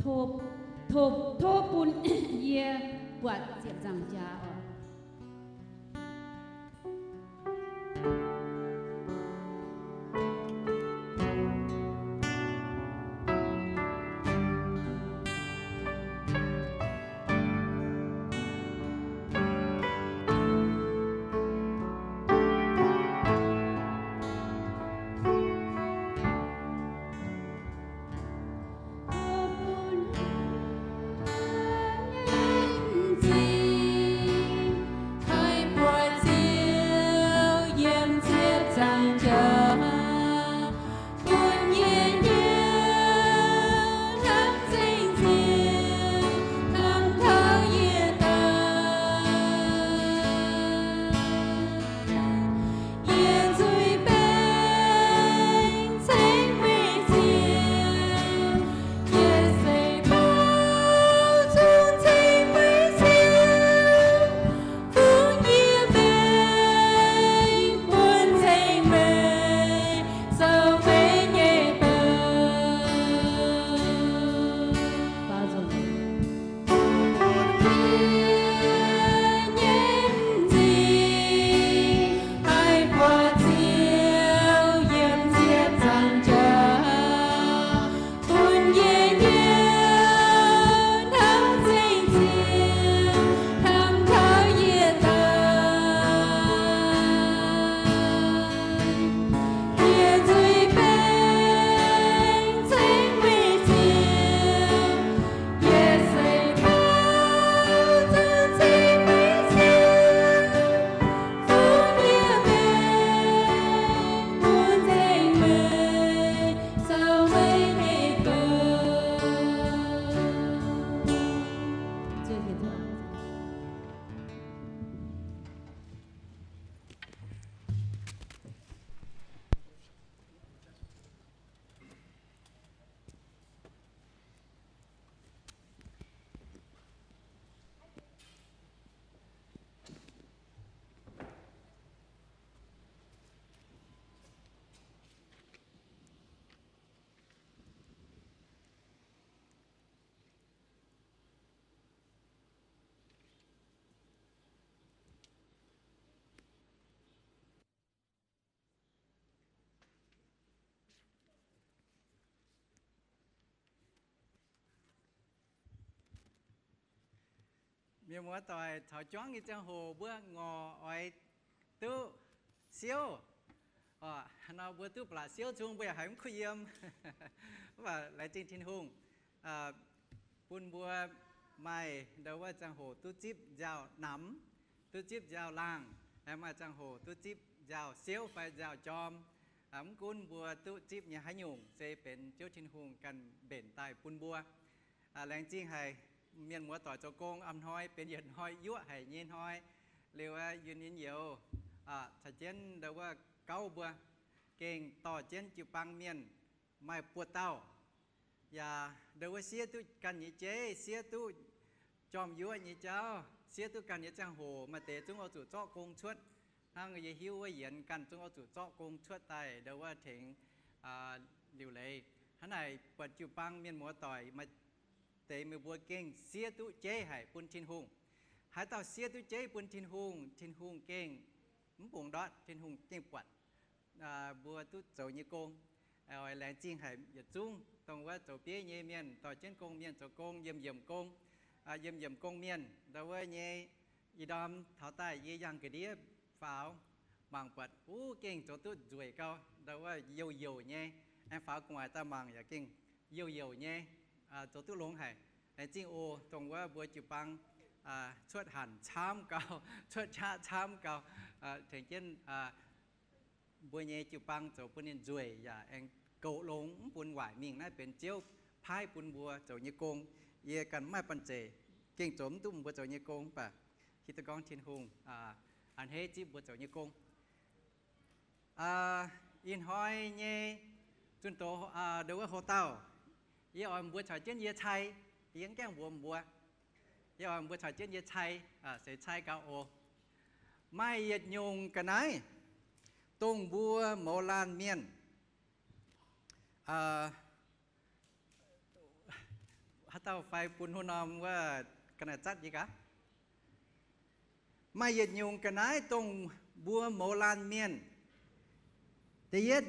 tov Tov, tov bun yie buatc ziepc nzaangc jaax oc. Mienh muoz-doic, taux juangv nyei ziangh hoc mbuo ngorc oix duqv siouv. Nor mbuo duqv ba'laqc siouv zungv mbuo yaac haiz mv kuh yiem. Mv baac laengz zingh Tin-Hungh bun mbuo maaih ndau wuov ziangh hoc duqv zipv nziaaux namx, duqv zipv nziaaux laangh, maaih ziangh hoc duqv zipv nziaaux siouv fai nziaaux jorm. Mv gunv mbuo duqv zipv nyei haaix nyungc, se benx Ziouv Tin-Hungh ganh mbenc daaih bun mbuo. Laengz zingh haic mienh muoz-doic zoux gong a'hnoi benx yietc hnoi yuoqv haic nyei hnoi. Liuz yunh nyei youz caux jienv ndau wuov gauv mbuo gengh dorh jienv jiu-baang mienh maaih buoz-dauh, yaac ndau wuov siev duqv ganh nyei jeiv, siev duqv jorm yuoqv nyei jauv, siev duqv ganh nyei ziangh hoc. Maaih deix zungv oix zuqc zorqv gong cuotv. Hnangv yie hiuv wuov yienx ganh zungv oix zuqc zorqv gong cuotv daaih ndau wuov tengx liuc leiz. Hnangv naaic buatc jiu-baang mienh muoz-doic maaih deix meih mbuo gengh siev duqv jeiv haic bun Tin-Hungh. Haaix dauh siev duqv jeiv bun Tin-Hungh, Tin-Hungh gengh mv bungx ndortv, Tin-Hungh gengh buatc mbuo duqv zoux nyei gong. Oix laengz zingh haic yietc zungv dongh wuov zoux bieiv nyei mienh, dorh jienv gong mienh zoux gong, yiem yiemc gong, yiem yiemc gong mienh ndau wuov nyei. Ih ndorm taux daaih yie yangh ga'ndiev faaux, mangc buatc wuov gengh zoux duqv nzueic gau, ndau wuov youh youh nyei. Aengx faaux gu'nguaaic daaih mangc yaac gengh youh youh nyei, zoux duqv longx haic. Laengz zingh oc, dongh wuov mbuo jiu-baang cuotv hanc camv gau, cuotv qaqv camv gau, tengx jienv mbuo nyei jiu-baang zoux bun ninh nzueic yaac aengx goux longx, mv bun waaic mingh. Naaiv benx Ziouv paaiv bun mbuo zoux nyei gong. Yie ganh mv maaih banh zeic, gengh zoux mv duqv mbuo zoux nyei gong, mv baac hitv duqv gorngv Tin-Hungh a'hneiv zipv mbuo zoux nyei gong. Ih hnoi nyei zunh doz ndau wuov ho dauh, yie oix mbuo caux jienv yie cai. Yie mv gaengh mbuox mbuo, yie oix mbuo caux jienv yie cai, seix cai gau oc. Maaih yietc nyungc ga'naaiv dongh mbuo mouz laanh mienh, aa, Dauh fai bun hlo norm wuov ga'naaiv zatv nyei gaax. Maaih yietc nyungc ga'naaiv dongh mbuo mouz laanh mienh, da'yietv,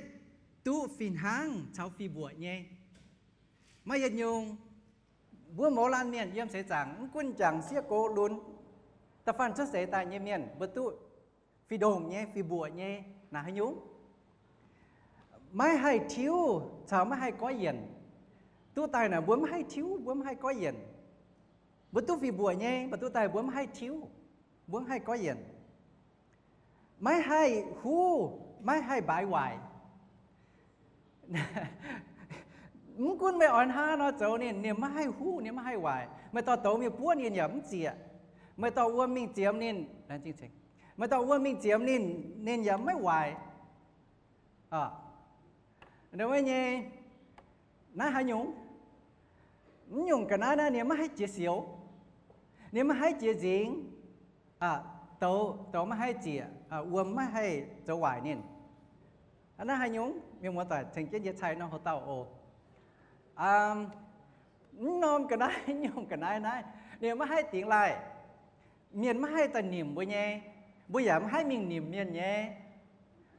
duqv fih hnangv caux fih mbuoqc nyei. Maaih yietc nyungc mbuo mouz laanh mienh yiem seix zaangc mv gunv jangx sieqv go lunx, da'faanh cuotv seix daaih nyei mienh mbuo duqv fih ndongc nyei, fih mbuoqc nyei. Naaiv haaix nyungc? Maiv haih tiuv caux maiv haih goiv yienc. Duqv daaih naaic mbuo maiv haih tiuv, mbuo maiv haih goiv yienc. Mbuo duqv fih mbuoqc nyei, mv baac duqv daaih mbuo maiv haih tiuv, mbuo maiv haih goiv yienc. Maiv haih huv, maiv haih mbaaix waaic. Mv gunv meih oix hnangv nor zoux ninh, ninh maiv haih huv, ninh maiv haih waaic. Meih dorh douz mingh buov ninh yaac mv zieqc. Meih dorh wuom mingh ziemx ninh, meih dorh wuom mingh ziemx ninh, ninh yaac maiv waaic. Wuov nyei, naaiv haaix nyungc? Mv nyungc ga'naaiv naaiv ninh maiv haih jiex sioux, ninh maiv haih jiex nzingx, douz, douz maiv haih zieqc, wuom maiv haih zoux waaic ninh. Naaiv haaix nyungc? Mienh muoz-doic, ceng jienv yie cai norm houx-dauh oc. Mv norm ga'naaiv, mv nyungc ga'naaiv naaiv, ninh maiv haih dingx laaih. Mienh maiv haih daaih nimc mbuo nyei, mbuo yaac maiv haih mingh nimc mienh nyei.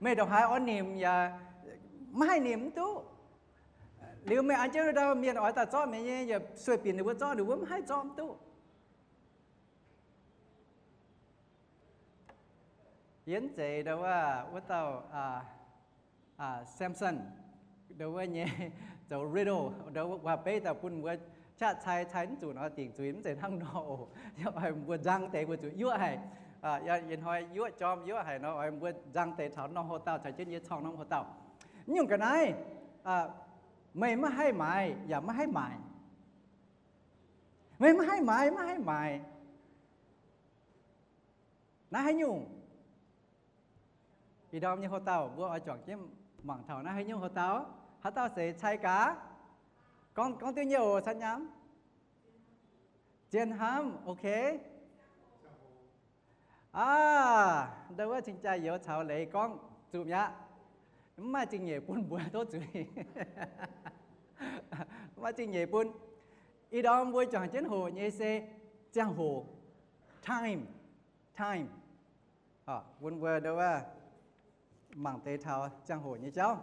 Meih ndongc haaix oix nimc yaac maiv haih nimc mv duqv. Liuz meih an jienv ndau mienh oix daaih zorqv meih nyei, yaac sueih binc ninh mbuo zorqv, ninh mbuo maiv haih zorqv mv duqv. Yie mv zeiz ndau wuov, wuov dauh Samson, ndau wuov nyei, zoux riddle, ndau wuov waac-beiv daaih bun mbuo qaqv cai, cai mv zuqc nor dingc zuiz, mv zeiz hnangv nor oc. Yie oix mbuo nzang deix mbuo zuqc yuoqv haic. Ih hnoi yuoqv jorm yuoqv haic nor, oix mbuo nzang deix taux norm houx-dauh, caux jienv yie corng norm houx-dauh. Mv nyungc ga'naaiv, meih maiv haih maaiz yaac maiv haih maaic. Meih maiv haih maaiz, maiv haih maaic. Naaiv haaix nyungc? Ih ndorm nyei houx-dauh mbuo oix juangc jienv mangc taux naaiv haaix nyungc houx-dauh. Haaix dauh seix cai gaax? Gorngv, gorngv duqv nyei oc, caux nyaam. Zien hnamv, ok. Aa, ndau wuov cing-jaa-youz caux leiz gorngv zuqc mi'aqv. Mv maaih zingh nyeic bun mbuo tov zuiz. Mv maaih zingh nyeic bun. Ih ndorm mbuo juangc jienv hoqc nyei se ziangh hoc, time, time. Bun mbuo ndau wuov mangc deix taux ziangh hoc nyei jauv.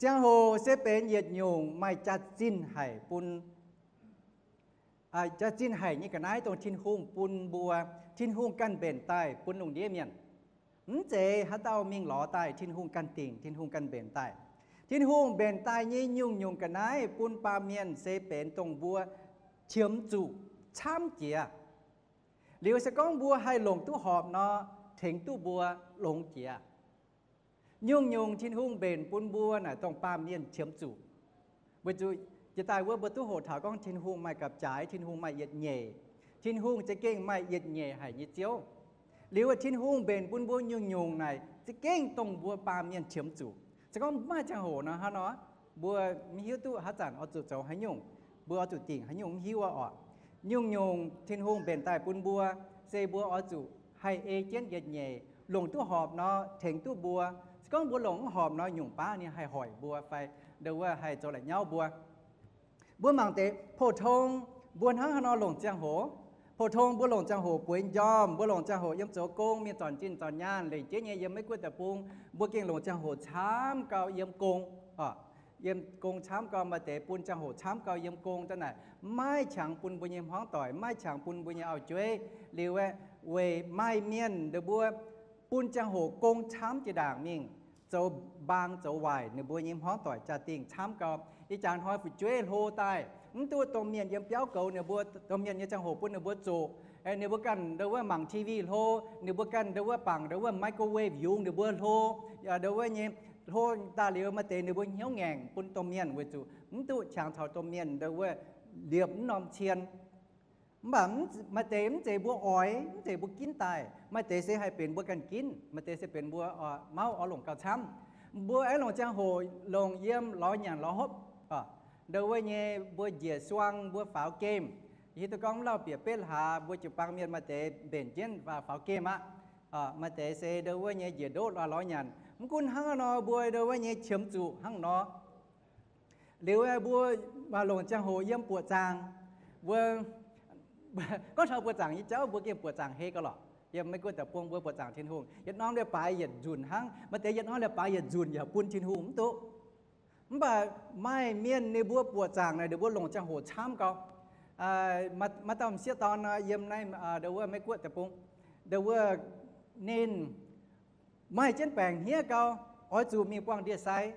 Ziangh hoc se benx yietc nyungc maaih jaax-zinh haic bun, jaax-zinh haic nyei ga'naaiv dongh Tin-Hungh bun mbuo, Tin-Hungh ganh mbenc daaih bun lungh ndiev mienh. Mv zeiz haaix dauh mingh lorz daaih, Tin-Hungh ganh dingc, Tin-Hungh ganh mbenc daaih. Tin-Hungh mbenc daaih nyei nyungc-nyungc ga'naaiv bun baamh mienh se benx dongh mbuo qiemx zuqc camv jiex. Liuz se gorngv mbuo haih longc duqv horpc nor, tengx duqv mbuo longx jiex. Nyungc-nyungc Tin-Hungh mbenc bun mbuo naaic dongh baamh mienh qiemx zuqc. Weic zuqc jiex daaih wuov mbuo duqv hoqc taux gorngv Tin-Hungh maaih gapv-jaaix, Tin-Hungh maaih yietc nyeic. Tin-Hungh za'gengh maaih yietc nyeic haic nyei Ziouv. Liuz Tin-Hungh mbenc bun mbuo nyungc-nyungc naaic za'gengh dongh mbuo baamh mienh qiemx zuqc. Se gorngv mv maaih ziangh hoc nor, hnangv nor mbuo mv hiuv duqv haaix zanc oix zuqc zoux haaix nyungc, mbuo oix zuqc dingc haaix nyungc, mv hiuv orqc. Nyungc-nyungc Tin-Hungh mbenc daaih bun mbuo se mbuo oix zuqc haih ei jienv yietc nyeic, longc duqv horpc nor tengx duqv mbuo. Se gorngv mbuo longc mv horpc nor, nyungc baav ninh haih hoic mbuo fai ndau wuov haih zoux la'nyauv mbuo. Mbuo mangc deix pou-tong, mbuo hnangv haaix nor longc ziangh hoc? Pou-tong mbuo longc ziangh hoc bueix njormh, mbuo longc ziangh hoc yiem zoux gong, mienh zornc zinh zornc nyaanh, lengc jeiv nyei yiem Meiv Guoqv deic-bung, mbuo gengh longc ziangh hoc camv gau yiem gong. Yiem gong camv gau, maaih deix bun ziangh hoc camv gau yiem gong. Da'naaic maiv qangx bun mbuo nyei hmuangv doic, maiv qangx bun mbuo nyei auv-jueiv. Liuz aeqv, weic maaih mienh nduov mbuo bun ziangh hoc gong camv jiex ndaangc mingh zoux mbaang zoux waaic ninh mbuo nyei hmuangv doic jaa-dingh camv gau. Ih jaax hnoi fu'jueiv hlo daaih, mv duqv domh mienh yiem biauv goux ninh mbuo, domh mienh nyei ziangh hoc bun ninh mbuo zoqc. Ninh mbuo ganh nduov wuov mangc T V hlo, ninh mbuo ganh nduov wuov bangc nduov wuov microwave yungz ninh mbuo hlo. Nduov wuov nyei hlo daaih liuz maaih deix ninh mbuo hnyouv ngaengc bun domh mienh weic zuqc mv duqv qangx caux domh mienh nduov wuov liepc mv norm cien. Mv baac maaih deix mv zeiz mbuo oix, mv zeiz mbuo ginv daaih. Maaih deix se haih benx mbuo ganh ginv, maaih deix se benx mbuo mauv oix longc gauh camv. Mbuo aengx longc ziangh hoc longc yiem lorz nyanc lorz hopv. Nduov wuov nyei mbuo njiec suang, mbuo faaux gemh. Hiuv duqv gorngv mv lauh bieqc betv hlaax, mbuo jiu-baang mienh maaih deix mbenc jienv faaux gemh aqv. Maaih deix se nduov wuov nyei njiec ndoqv lorz nyanc. Mv gunv hnangv haaix nor, mbuo nduov wuov nyei qiemx zuqc hnangv nor. Liuz mbuo longc ziangh hoc yiem buoqc zaangc, mbuo gorngv taux buoqc zaangc nyei jauv, mbuo gengh buoqc zaangc hei gauh lorqc. Yiem Meiv Guoqv deic-bung mbuo buoqc zaangc Tin-Hungh, yietc norm leiz-baaix yietc nzunc hnangv. Maaih deix yietc norm leiz-baaix yietc nzunc yaac bun Tin-Hungh mv duqv. Mv baac maaih mienh ninh mbuo buoqc zaangc naaic, ninh mbuo longc ziangh hoc camv gau. Maaih dauh m'sieqv dorn nor, yiem naaiv ndo wuov Meiv Guoqv deic-bung, ndo wuov ninh maaih jienv baengc hniev gau, oix zuqc mingh buangh ndie-sai,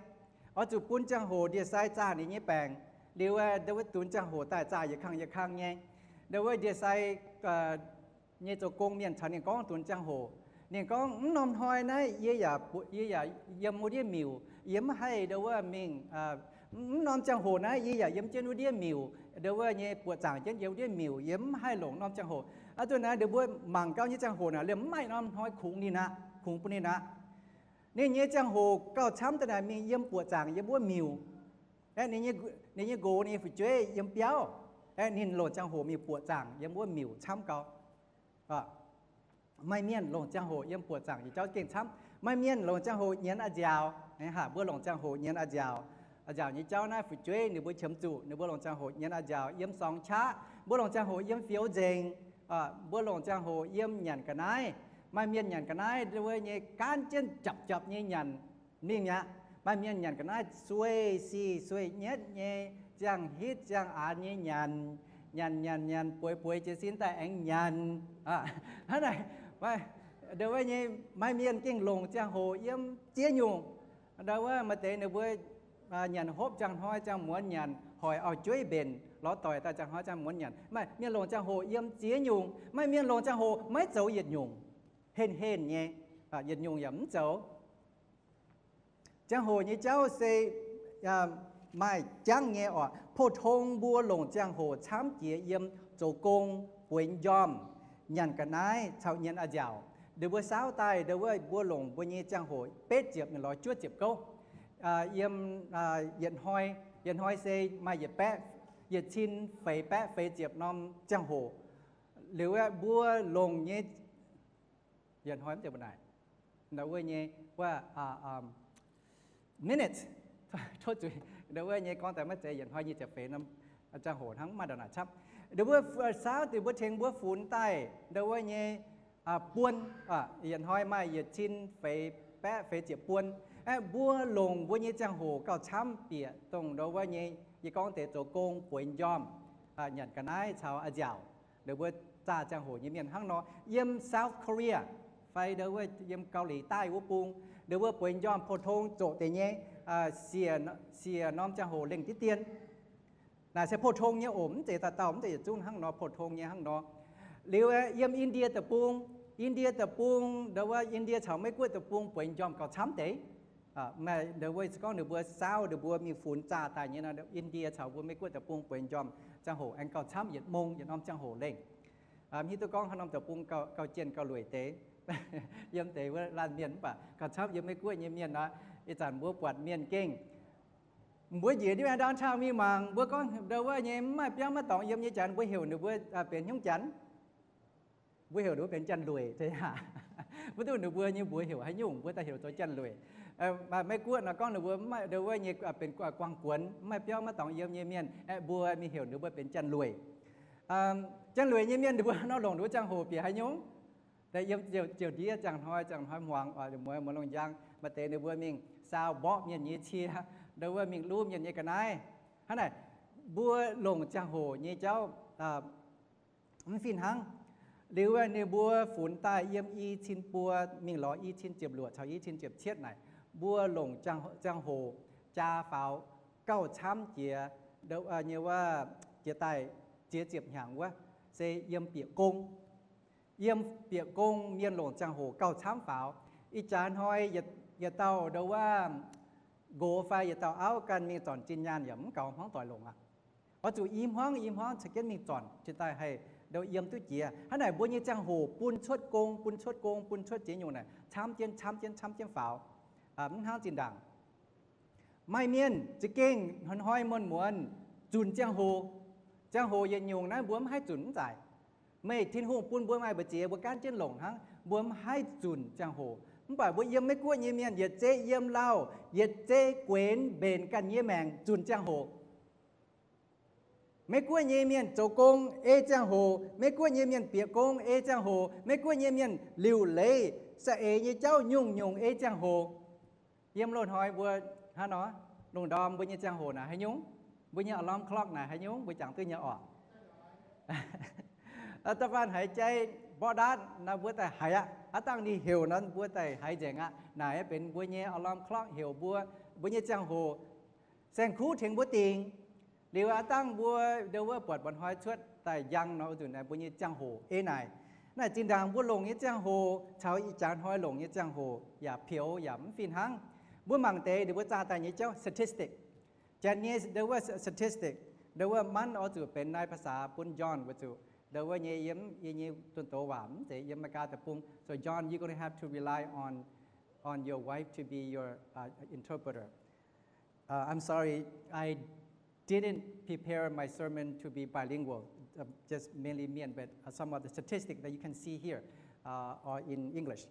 oix zuqc bun ziangh hoc ndie-sai zaah ninh nyei baengc. Liuz ndo wuov dunx ziangh hoc daaih zaah yietc kang yietc kang nyei. Ndo wuov ndie-sai nyei zoux gong mienh caux ninh gorngv dunx ziangh hoc. Ninh gorngv, mv norm hnoi naaiv yie yaac, yie yaac yiem wuov ndiev miuc, yie mv haih ndo wuov mingh. Mv norm ziangh hoc naaiv yie yaac yiem jienv wuov ndiev miuc, ndo wuov nyei buoqc zaangc jienv yiem wuov ndiev miuc, yie mv haih longc norm ziangh hoc. Aa, duqv naaiv ninh mbuo mangc gau nyei ziangh hoc naaic liemh mv maaih norm hnoi kungx ninh aqv, kungx bun ninh aqv. Ninh nyei ziangh hoc gauh camv daaih naaic mingh yiem buoqc zaangc yiem wuov miuc. Ninh nyei nqox, ninh nyei fu'jueiv yiem biauv. Ninh longc ziangh hoc mingh buoqc zaangc yiem wuov miuc camv gau. Maaih mienh longc ziangh hoc yiem buoqc zaangc nyei jauv gengh camv. Maaih mienh longc ziangh hoc nyienz a'nziaauc. Mbuo longc ziangh hoc nyienz a'nziaauc. A'nziaauc nyei jauv naaiv fu'jueiv ninh mbuo qiemx zuqc, ninh mbuo longc ziangh hoc nyienz a'nziaauc yiem sorngx qaqv, mbuo longc ziangh hoc yiem fioux nzengc, mbuo longc ziangh hoc yiem nyanc ga'naaiv. Maaih mienh nyanc ga'naaiv ndo wuov nyei gaanv jienv japc japc nyei nyanc mingh mi'aqv. Maaih mienh nyanc ga'naaiv sueih sic sueih nyetv nyei, ziangh hitv ziangh aanx nyei nyanc, nyanc nyanc nyanc bueix bueix jiez sin daaih aengx nyanc. Hnangv naaic, ndo wuov nyei maaih mienh gengh longc ziangh hoc yiem ziex nyungc. Ndo wuov maaih deix ninh mbuo nyanc hopv ziangh hnoi ziangh muonz nyanc, hoic auv-jueiv mbenc lorz doic daaih ziangh hnoi ziangh muonz nyanc. Maaih mienh longc ziangh hoc yiem ziex nyungc. Maaih mienh longc ziangh hoc maiv zoux yietc nyungc, henh henh nyei, yietc nyungc yaac mv zoux. Ziangh hoc nyei jauv se maaih jangv nyei oc. Pou-tong mbuo longc ziangh hoc camv jiex yiem zoux gong, bueix m'njormh, nyanc ga'naaiv caux nyienz a'nziaauc. Ninh mbuo saauv daaih ndo wuov mbuo longc mbuo nyei ziangh hoc betv ziepc mingh lorz juov ziepc gouv. Yiem yietc hnoi, yietc hnoi se maaih yietc baeqv, yietc cin feix baeqv feix ziepc norm ziangh hoc. Liuz mbuo longc nyei yietc hnoi mv zeiz mbuo naaic, ndo wuov nyei wuov minutes, tov zuiz, ndo wuov nyei gorngv daaih maiv zeiz yietc hnoi nyic ziepc feix norm ziangh hoc hnangv, mv maaih ndau naaic camv. Ndo wuov saauv deix mbuo tengx mbuo funx daaih ndo wuov nyei buon, yietc hnoi maaih yietc cin feix baeqv feix ziepc buon. Aeqv, mbuo longc mbuo nyei ziangh hoc gauh camv bieqc dongh ndo wuov nyei yie gorngv deix zoux gong, bueix m'njormh, nyanc ga'naaiv caux a'nziaauc. Ndo wuov zaah ziangh hoc nyei mienh hnangv nor. Yiem South Korea fai ndo wuov yiem Gau Lih Daaih wuov bung, ndo wuov bueix m'njormh pou-tong zoqc deix nyei, siec norm ziangh hoc lengh diqv dien. Naaic se pou-tong nyei oc, mv zeiz dauh dauh, mv zeiz yietc zungv hnangv nor, pou-tong nyei hnangv nor. Liuz yiem Indie deic-bung, Indie deic-bung ndo wuov Indie caux Meiv Guoqv deic-bung bueix m'njormh gauh camv deix. Ndo wuov se gorngv ninh mbuo saauv, ninh mbuo mingh funx zaah daaih nyei nor, Indie caux mbuo Meiv Guoqv deic-bung bueix m'njormh ziangh hoc aengx gauh camv yietc mong, yietc norm ziangh hoc lengh. Mv hiuv duqv gorngv haaix norm deic-bung gauh jienh gauh lueic deix, yiem deix wuov laanh mienh, mv baac gauh camv yiem Meiv Guoqv nyei mienh aqv. Ih zanc mbuo buatc mienh gengh mbuo njiec ndiev downtown mingh mangc, mbuo gorngv ndo wuov nyei mv maaih biauv maiv dorngx yiem nyei janx, mbuo heuc ninh mbuo benx hnyouv janx. Mbuo heuc ninh mbuo benx janx-lueic. Mv duqv ninh mbuo nyei mbuox heuc haaix nyungc, mbuo daaih heuc zoux janx-lueic. Maiv Guoqv nor gorngv ninh mbuo ndo wuov nyei benx guangc guonx, mv maaih biauv maiv dorngx yiem nyei mienh, aeqv, mbuo mingh heuc ninh mbuo benx janx-lueic. Janx-lueic nyei mienh ninh mbuo nor longc ninh mbuo ziangh hoc bieqc haaix nyungc? Yiem ziouc ndiev ziangh hnoi, ziangh hnoi hmuangx, mueiz muonz lungh njang, maaih deix ninh mbuo mingh saau mborqv mienh nyei cie, ndo wuov mingh luv mienh nyei ga'naaiv. Hnangv naaic, mbuo longc ziangh hoc nyei jauv mv fih hnangv. Liuz ninh mbuo funx daaih yiem i cin buo mingh lorz i cin ziepc luoqc caux i cin ziepc cietv naaic, mbuo longc ziangh hoc jaa faaux gauh camv jiex nyei wuov, jiex daaih ziex ziepc hnyangx wuov, se yiem bieqc gong. Yiem bieqc gong mienh longc ziangh hoc gauh camv faaux. Ih jaax hnoi yietc dauh ndo wuov nqox fai yietc dauh auv ganh mingh zornc zinh nyaanh yaac mv gaux hmuangv doic longc aqv. Oix zuqc i hmuangv i hmuangv caux jienv mingh zornc cingx daaih haih ndo yiem duqv jiex. Hnangv naaic mbuo nyei ziangh hoc bun cuotv gong, bun cuotv gong, bun cuotv jiex nyungc naaic camv jienv, camv jienv, camv jienv faaux. Mv hnangv zinh ndaangc maaih mienh za'gengh hnoi-hnoi muonz-muonz zunc ziangh hoc. Ziangh hoc yietc nyungc naaiv mbuo mv haih zunc mv zaic. Meih Tin-Hungh bun mbuo maaih mbu'ziex mbuo gaanv jienv longc hnangv, mbuo mv haih zunc ziangh hoc. Mv baac mbuo yiem Meiv-Guoqv nyei mienh yietc zeiv yiem lauh, yietc zeiv guenx mbenc ganh nyei maengc zunh ziangh hoc. Meiv-Guoqv nyei mienh zoux gong ei ziangh hoc, Meiv-Guoqv nyei mienh bieqc gong ei ziangh hoc, Meiv-Guoqv nyei mienh liuc leiz saeng-eix nyei jauv nyungc-nyungc ei ziangh hoc. Yiem loz-hnoi mbuo hnangv nor, lungh ndorm mbuo nyei ziangh hoc naaic haaix nyungc, mbuo nyei alarm clock naaic haaix nyungc, mbuo jangx duqv nyei orqc? Da'faanh haiz jai mborqv ndaatv nor mbuo daaih haiz aqv. Aav dangh ninh heuc nor mbuo daaih haiz nzengc aqv. Naaic benx mbuo nyei alarm clock heuc mbuo, mbuo nyei ziangh hoc saeng-kuv tengx mbuo dingc. Liuz aav dangh mbuo ndo wuov buatc mba'hnoi cuotv daaih njang nor, oix zuqc naaic mbuo nyei ziangh hoc ei naaic. Naaic zinh ndaangc mbuo longc nyei ziangh hoc caux ih jaax hnoi longc nyei ziangh hoc yaac peux yaac mv fih hnangv. Mbuo mangc deix ninh mbuo zaah daaih nyei jauv statistic. Janx nyei ndo wuov statistic, ndo wuov month oix zuqc benx naaiv ภาษา bun John weic zuqc ndo wuov nyei yiem yie nyei dunh doz waac mv zeiz yiem America deic-bung. So John, you're gonna have to rely on on your wife to be your uh, interpreter. Uh, I'm sorry, I didn't prepare my sermon to be bilingual. Uh, just mainly มวล but uh, some of the statistics that you can see here uh, are in English.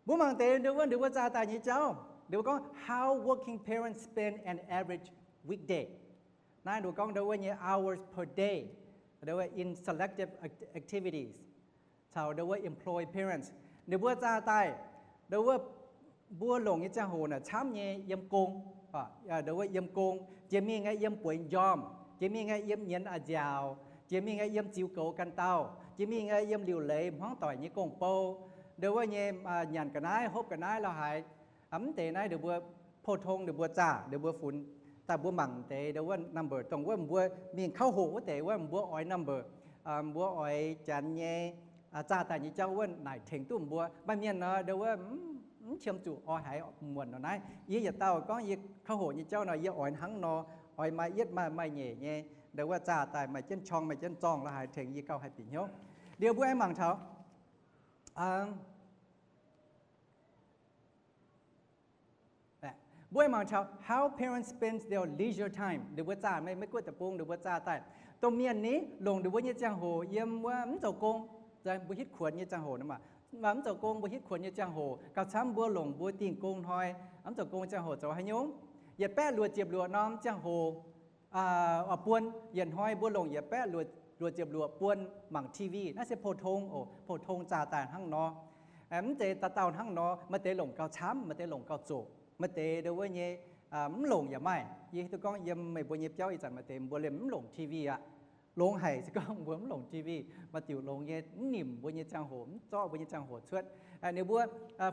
Mbuo mangc deix ndo wuov, ndo wuov zaah daaih nyei jauv, ndo wuov gorngv how working parents spend an average weekday. Naaiv ndo wuov gorngv ndo wuov nyei hours per day, ndo wuov in selective activities caux ndo wuov employ parents. Ninh mbuo zaah daaih, ndo wuov mbuo longc nyei ziangh hoc naaic camv nyei yiem gong, ndo wuov yiem gong, jiex mingh aeqv, yiem bueix njormh, jiex mingh aeqv, yiem nyienz a'nziaauc, jiex mingh aeqv, yiem ziux goux ganh dauh, jiex mingh aeqv, yiem liuc leiz hmuangv doic nyei gong-bou, ndo wuov nyei nyanc ga'naaiv, hopv ga'naaiv la'haaix. Mv deix naaiv ninh mbuo pou-tong ninh mbuo zaah, ninh mbuo funx. Daaih mbuo mangc deix ndo wuov number, dongh wuov mbuo mingh kouv hoqc wuov deix wuov mbuo oix number, mbuo oix janx nyei zaah daaih nyei jauv wuov naaic tengx duqv mbuo. Maaih mienh nor ndo wuov mv qiemx zuqc oix haiz muonc nor naaiv. Yie yietc dauh gorngv yie kouv hoqc nyei jauv nor, yie oix hnangv nor, oix maaih yietv maaih maaih nyeic nyei, ndo wuov zaah daaih maaih jienv qorng maaih jienv zorngh la'haaix tengx yie gauh haih bieqc hnyouv. Liuz mbuo aengx mangc taux mbuo aengx mangc taux how parents spend their leisure time. Ninh mbuo zaah, Meiv-Guoqv deic-bung ninh mbuo zaah daaih, dongh mienh ni longc ninh mbuo nyei ziangh hoc yiem wuov mv zoux gong, mbuo hitv kuonx nyei ziangh hoc nor maah, mv zoux gong mbuo hitv kuonx nyei ziangh hoc gauh camv mbuo longc mbuo dingh gong hnoi, mv zoux gong ziangh hoc zoux haaix nyungc? Yietc baeqv luoqc ziepc luoqc norm ziangh hoc buon, yietc hnoi mbuo longc yietc baeqv luoqc ziepc luoqc buon mangc T V. Naaiv se pou-tong oc, pou-tong zaah daaih hnangv nor. Mv zeiz dauh dauh hnangv nor, maaih deix longc gauh camv, maaih deix longc gauh zoqc, maaih deix ndo wuov nyei mv longc yaac maaih. Yie hiuv duqv gorngv yiem meih mbuo nyei biauv ih zanc maaih deix mbuo liemh mv longc T V aqv. Longx haic se gorngv mbuo mv longc T V, maaih diuc longx nyei, mv nimc mbuo nyei ziangh hoc, mv zorqv mbuo nyei ziangh hoc cuotv. Ninh mbuo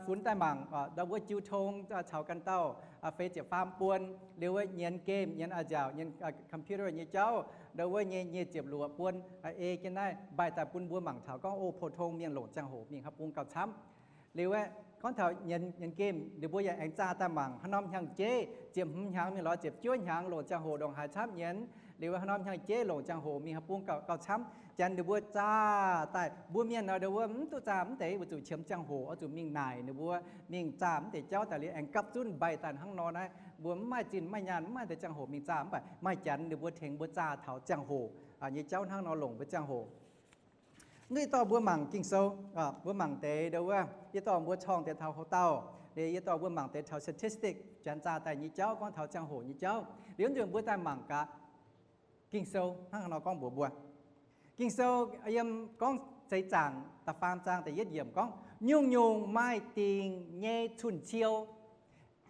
funx daaih mangc, ndo wuov jiu tong caux ganh dauh feix ziepc faam buon, liuz wuov nyienz game, nyienz a'nziaauc, nyienz computer nyei jauv, ndo wuov nyei nyic ziepc luoqc buon, ei jienv naaiv mbaih daaih bun mbuo mangc taux gorngv, o, pou-tong mienh longc ziangh hoc mingh haaix bung gauh camv. Liuz aeqv, gorngv taux nyienz game, ninh mbuo yaac aengx zaah daaih mangc haaix norm hnyangx-jeiv, ziepc hmz hnyangx mingh lorz ziepc juov hnyangx longc ziangh hoc ndongc haaix camv nyienz. Liuz haaix norm hnyangx-jeiv longc ziangh hoc mingh haaix bung gauh camv. Janx ninh mbuo zaah daaih, mbuo mienh nor ndo wuov mv duqv zaah mv deix, weic zuqc qiemx ziangh hoc, oix zuqc mingh naaic ninh mbuo, mingh zaah mv deix jauv daaih liuz aengx gapv zunv mbaih daaih hnangv nor naaiv. Mbuo mv maaih zinh mv maaih nyaanh, mv maaih deix ziangh hoc mingh zaah mv baac maaih janx ninh mbuo tengx mbuo zaah taux ziangh hoc nyei jauv hnangv nor longc mbuo ziangh hoc. Naaiv yie dorh mbuo mangc Ging-Sou, mbuo mangc deix ndo wuov, yie dorh mbuo corng deix taux hoc-dauh, yie dorh mbuo mangc deix taux statistic, janx zaah daaih nyei jauv, gorngv taux ziangh hoc nyei jauv. Liuz nzunc mbuo daaih mangc gaax Ging-Sou hnangv haaix nor gorngv mbuox mbuo. Ging-Sou yiem gorngv Seix Zaangc da'faam zaang da'yietv yiemc gorngv, nyungc-nyungc maaih dingc nyei cun-ciou.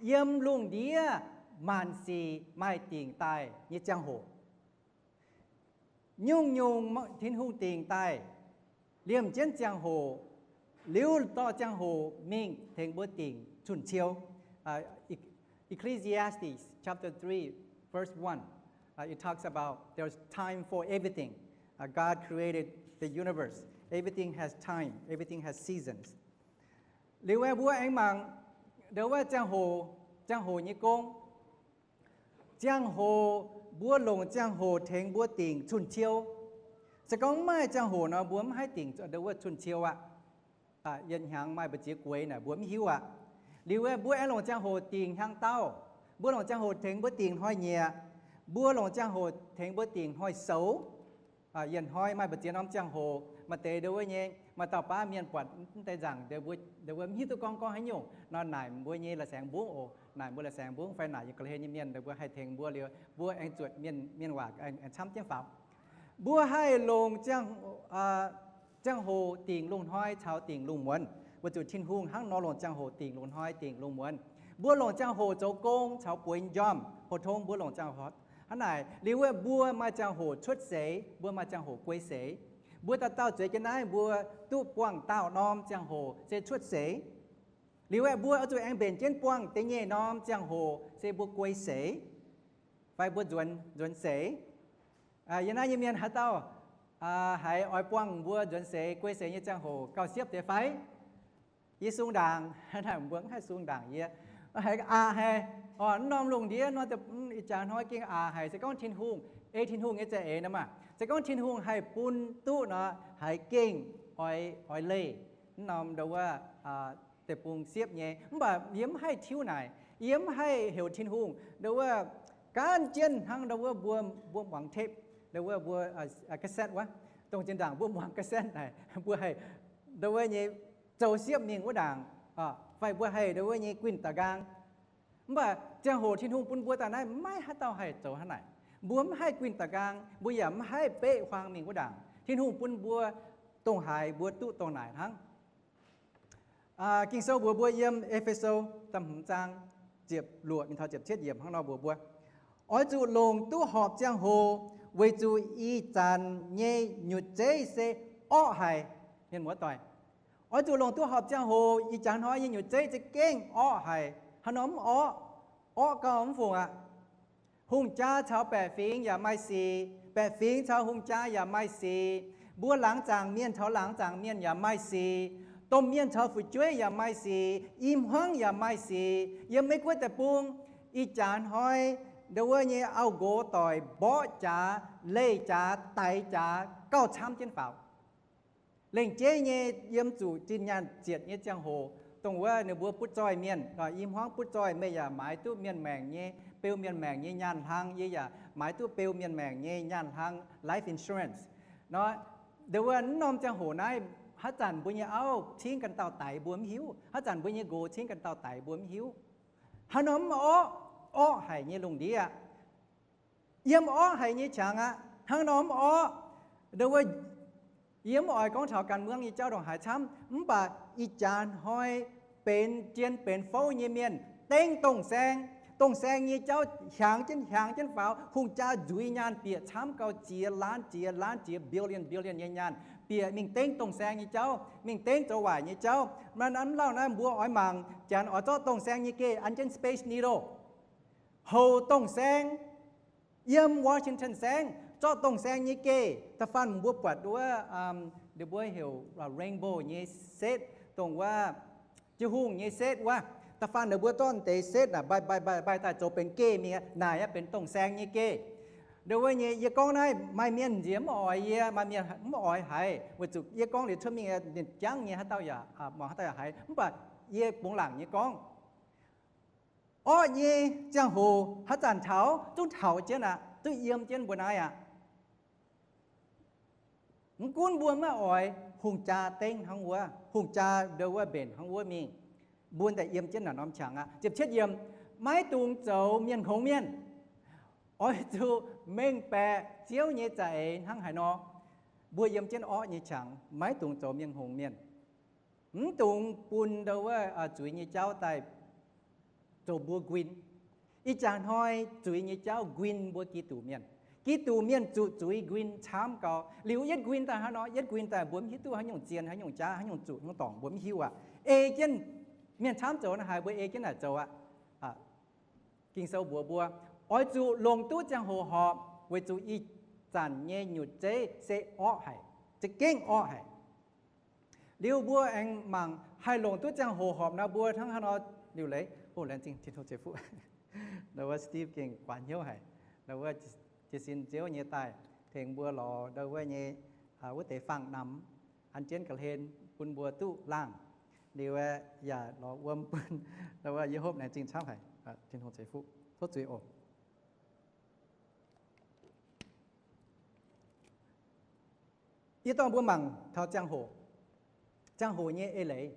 Yiem lungh ndiev maanc sic maaih dingc daaih nyei ziangh hoc. Nyungc-nyungc Tin-Hungh dingc daaih liemh jienv ziangh hoc, liuz dorh ziangh hoc mingh tengx mbuo dingc cun-ciou. Ecclesiastes chapter three, verse one, uh, it talks about there's time for everything. Uh, God created the universe. Everything has time. Everything has seasons. Liuz aeqv, mbuo aengx mangc ndo wuov ziangh hoc, ziangh hoc nyei gong. Ziangh hoc, mbuo longc ziangh hoc tengx mbuo dingc cun-ciou. Se gorngv mv maaih ziangh hoc nor, mbuo mv haih dingc ndo wuov cun-ciou aqv. Yietc hnyangx maaih mbu'ziex gueix naaic mbuo mv hiuv aqv. Liuz aeqv, mbuo aengx longc ziangh hoc dingc hnyangx-daauh. Mbuo longc ziangh hoc tengx mbuo dingc hnoi-nyieqc. Mbuo longc ziangh hoc tengx mbuo dingc hnoi-soux. Yietc hnoi maaih mbu'ziex norm ziangh hoc, maaih deix ndo wuov nyei Maaih dauh baav mienh buatc mv deix nzaangc, mbuo mv hiuv duqv gorngv gorngv haaix nyungc nor, naaic mbuo nyei la'saengx mbungv oc. Naaic mbuo la'saengx mbungv fai naaic yiem ga'hlen nyei mienh, mbuo haih tengx mbuo liuz, mbuo aengx zuotc mienh waac aengx camv jienv faaux. Mbuo haih longc ziangh hoc dingc lungh hnoi caux dingc lungh muonz, weic zuqc Tin-Hungh hnangv nor longc ziangh hoc dingc lungh hnoi dingc lungh muonz. Mbuo longc ziangh hoc zoux gong caux bueix njormh, pou-tong mbuo longc ziangh hoc hnangv naaic. Liuz wuov mbuo maaih ziangh hoc cuotv seix, mbuo maaih ziangh hoc guei seix. Mbuo dauh dauh zueiz jienv naaiv mbuo duqv buangh dauh norm ziangh hoc se cuotv seix. Liuz aeqv, mbuo oix zuqc aengx mbenc jienv buangh da'nyeic norm ziangh hoc se mbuo guei seix fai mbuo nzuonx seix. Yiem naaiv nyei mienh haaix dauh haiz oix buangh mbuo nzuonx seix guei seix nyei ziangh hoc gauh siepv deix fai? Yie sung ndaangc. Mbuo mv haih sung ndaangc yie. Haiz aqc haic, mv norm lungh ndiev nor, ih jaax hnoi gengh aqc haic. Se gorngv Tin-Hungh, ei Tin-Hungh nyei za'eix nor maah, se gorngv Tin-Hungh haih bun duqv nor, haiz gengh oix leih mv norm ndo wuov deic-bung siepv nyei. Mv baac yie mv haih tiuv naaic, yie mv haih heuc Tin-Hungh ndo wuov gaanv jienv hnangv ndo wuov mbuo, mbuo muangx tape, ndo wuov mbuo cassette wuov, dongh zinh ndaangc mbuo muangx cassette naaic, mbuo haih ndo wuov nyei zoux siepv mingh wuov ndaangc, fai mbuo haih ndo wuov nyei guinh da'nqaang. Mv baac ziangh hoc Tin-Hungh bun mbuo daaih naaiv maiv haaix dauh haih zoux hnangv naaic. Mbuo mv haih guinh da'nqaang, mbuo yaac mv haih beqv huaang mingh wuov ndaangc. Tin-Hungh bun mbuo dongh haaix mbuo duqv dongh naaic hnangv. Ging-Sou mbuox mbuo yiem E^fe^so da'hmz zaang ziepc luoqc mingh taux ziepc cietv yiemc hnangv nor mbuox mbuo, oix zuqc longc duqv horpc ziangh hoc, weic zuqc ih zanc nyei nyutc zeiv se orqv haic. Mienh muoz-doic, oix zuqc longc duqv horpc ziangh hoc. Ih jaax hnoi nyei nyutc zeiv za'gengh orqv haic. Haaix norm mv orqv? Orqv gauh mv fungc aqv. Hungh jaa caux baeqc fingx yaac maaih sic, baeqc fingx caux hungh jaa yaac maaih sic. Mbuo laangz zaangc mienh caux laangz zaangc mienh yaac maaih sic. Domh mienh caux fu'jueiv yaac maaih sic, i hmuangv yaac maaih sic. Yiem Meiv Guoqv deic-bung, ih jaax hnoi ndo wuov nyei auv-nqox doic mborqv jaax, leih jaax, daix jaax gauh camv jienv faaux. Lengc jeiv nyei yiem zuqc zinh nyaanh zietc nyei ziangh hoc, dongh wuov ninh mbuo butv zoih mienh, i hmuangv butv zoih, meih yaac maaiz duqv mienh maengc nyei, beu mienh maengc nyei nyaanh hlang, yie yaac maaiz duqv beu mienh maengc nyei nyaanh hlang, life insurance. Nor, ndo wuov mv norm ziangh hoc naaiv, haaix zanc mbuo nyei auv cingv ganh dauh daix mbuo mv hiuv, haaix zanc mbuo nyei nqox cingv ganh dauh daix mbuo mv hiuv. Haaix norm mv orqv, orqv haic nyei lungh ndiev. Yiem orqv haic nyei qangx aqv. Hnangv nor mv orqv, ndo wuov, yie mv oix gorngv taux ganh muangv nyei jauv ndongc haaix camv, mv baac ih jaax hnoi benx jien benx fouv nyei mienh dengv dongh saeng. Dongh saeng nyei jauv hiaangx jienv hiaangx jienv faaux. Hungh jaa nzuiz nyaanh bieqc camv gau ziex laanc ziex laanc ziex billion billion nyei nyaanh bieqc mingh dengv dongh saeng nyei jauv, mingh dengv zoux waaic nyei jauv. Mv lauh naaiv mbuo oix mangc, janx oix zorqv dongh saeng nyei geh an jienv Space Needle, houx dongh saeng. Yiem Washington saeng, zorqv dongh saeng nyei geh. Da'faanh mbuo buatc wuov, ninh mbuo heuc rainbow nyei setv, dongh wuov jiu hungh nyei setv wuov. Da'faanh ninh mbuo zorqv deix setv naaic mbaih mbaih mbaih mbaih daaih zoux benx geh mingh, naaic aqv benx dongh saeng nyei geh. Ndo wuov nyei yie gorngv naaiv maaih mienh nziex mv oix yie, maaih mienh mv oix haiz, weic zuqc yie gorngv liuz cuotv mingh ninh jangv nyei haaix dauh yaac muangx, haaix dauh yaac haiz. Mv baac yie bungx laangc nyei gorngv, orqv nyei ziangh hoc haaix zanc taux, zungv taux jienv aqv, zungv yiem jienv mbuo naaiv aqv. Mv gunv mbuo maiv oix, hungh jaa dengv hnangv wuov, hungh jaa ndo wuov mbenc hnangv wuov mingh, mbuo daaih yiem jienv naaic norm qangx aqv. Ziepc cietv yiemc, maiv dungx zoux mienh hngongx mienh. Oix zuqc mengh baeqc Ziouv nyei za'eix hnangv haaix nor. Mbuo yiem jienv orqv nyei qangx maiv dungx zoux mienh hngongx mienh. Mv dungx bun ndo wuov zuiz nyei jauv daaih zoux mbuo nquin. Ih jaax hnoi zuiz nyei jauv nquin mbuo Giduc mienh. Giduc mienh zuqc zuiz nquin camv gau. Liuz yietv nquin daaih hnangv nor, yietv nquin daaih mbuo mv hiuv duqv haaix nyungc zien, haaix nyungc jaav, haaix nyungc zuqc, haaix nyungc dorngc, mbuo mv hiuv aqv. Ei jienv mienh camv zoux naaiv haaix, mbuo ei jienv naaic zoux aqv. Ging-Sou mbuox mbuo, oix zuqc longc duqv ziangh hoc horpc, weic zuqc ih zanc nyei nyutc zeiv se orqv haic, za'gengh orqv haic. Liuz mbuo aengx mangc haih longc duqv ziangh hoc horpc nor, mbuo hnangv haaix nor liuc leiz. O, laengz zingh Tin-Hungh ceix fuqv. Ndo wuov Steve gengh guaax hnyouv haic. Ndo wuov jiez sin Ziouv nyei daaih tengx mbuo lorz ndo wuov nyei wuov deix fangx namx an jienv ga'hlen bun mbuo duqv laangh. Liuz yaac lorz wuom bun. Ndo wuov yie hopv laengz zingh camv haic. Tin-Hungh ceix fuqv. Tov zuiz oc. Yie dorh mbuo mangc taux ziangh hoc. ziangh hoc nyei eix leiz.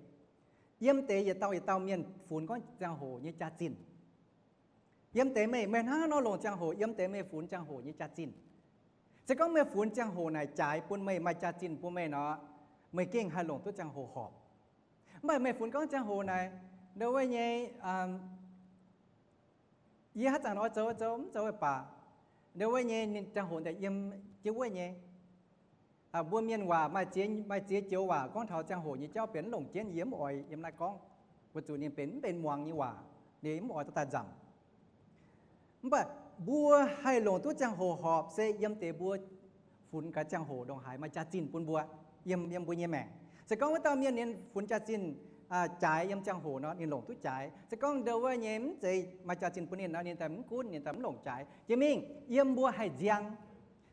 Yiem deix yietc dauh yietc dauh mienh funx gorngv ziangh hoc nyei jaax-zinh. Yiem deix meih, meih hnangv haaix nor longc ziangh hoc, yiem deix meih funx ziangh hoc nyei jaax-zinh. Se gorngv meih funx ziangh hoc naaic jaaix bun meih, maaih jaax-zinh bun meih nor, meih gengh haih longc duqv ziangh hoc horpc. Mv baac meih funx gorngv ziangh hoc naaic, ndo wuov nyei, yie haaix zanc oix zoux, oix zoux, mv zoux baac, ndo wuov nyei ninh ziangh hoc daaih yiem jienv wuov nyei. Mbuo mienh waac maaih ziex, maaih ziex joux waac gorngv taux ziangh hoc nyei jauv benx mv longc jienv, yie mv oix yiem naaiv gorngv. Weic zuqc ninh benx mv benx muangx nyei waac, ninh mv oix dorh daaih nzamc. Mv baac mbuo haih longc duqv ziangh hoc horpc se yiem deix mbuo funx gaax ziangh hoc ndongc haaix maaih jaax-zinh bun mbuo, yiem, yiem mbuo nyei maengc. Se gorngv wuov dauh mienh ninh funx jaax-zinh jaaix yiem ziangh hoc nor, ninh longc duqv jaaix. Se gorngv ndo wuov nyei mv zeiz maaih jaax-zinh bun ninh nor, ninh daaih mv gunv, ninh daaih mv longc jaaix. Jiex mingh yiem mbuo haih nziang.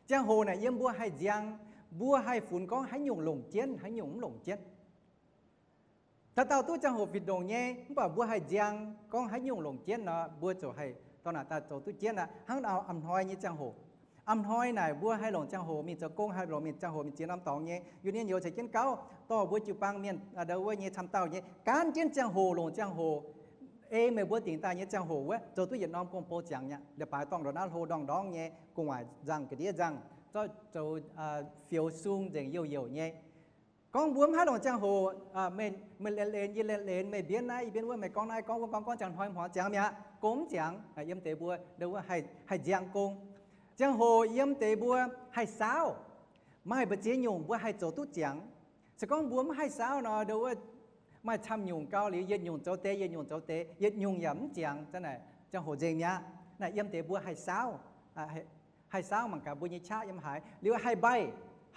Ziangh hoc naaic yiem mbuo haih nziang, mbuo haih funx gorngv haaix nyungc longc jienv, haaix nyungc mv longc jienv. Dauh dauh duqv ziangh hoc fih ndongc nyei, mv baac mbuo haih nziang gorngv haaix nyungc longc jienv nor, mbuo ziouc haih dorh naaic daaih zoux duqv jienv aqv. Hnangv a'hnoi nyei ziangh hoc, a'hnoi naaic mbuo haih longc ziangh hoc mingh zoux gong, haih longc mingh ziangh hoc mingh ziex norm dorngx nyei. Union Youz ceix jienv gauv dorh mbuo jiu-baang mienh, ndo wuov nyei camv dauh nyei, gaanv jienv ziangh hoc longc ziangh hoc. Ei meih mbuo dingc daaih nyei ziangh hoc wuov zoux duqv yietc norm gong-bou ziangx nyei. Leiz-baaix dorngh ndongc naaiv hlo ndorngh ndorngv nyei, gu'nguaaic nzangh ga'ndiev nzangh, zorqv zoux fiou sung nzengc youh youc nyei. Gorngv mbuo mv haih longc ziangh hoc, meih, meih laengz laengz, yie laengz laengz, meih mbienv naaiv, yie mbienv wuov, meih gorngv naaiv, gorngv wuov, gorngv, gorngv ziangh hnoi hmuangx ziangx mi'aqv. Gong mv ziangx, yiem deix mbuo, ndo wuov haih, haih nziang gong. Ziangh hoc yiem deix mbuo haih saauv. Maaih mbu'ziex nyungc mbuo haih zoux duqv ziangx. Se gorngv mbuo mv haih saauv nor, ndo wuov maaih camv nyungc gau liuz, yietc nyungc zoux deix, yietc nyungc zoux deix, yietc nyungc yaac mv ziangx, zanc naaic ziangh hoc nzengc mi'aqv. Naaic yiem deix mbuo haih saauv, haih saauv mangc gaax mbuo nyei qaqv yiem haaix, liuz haih mbaih,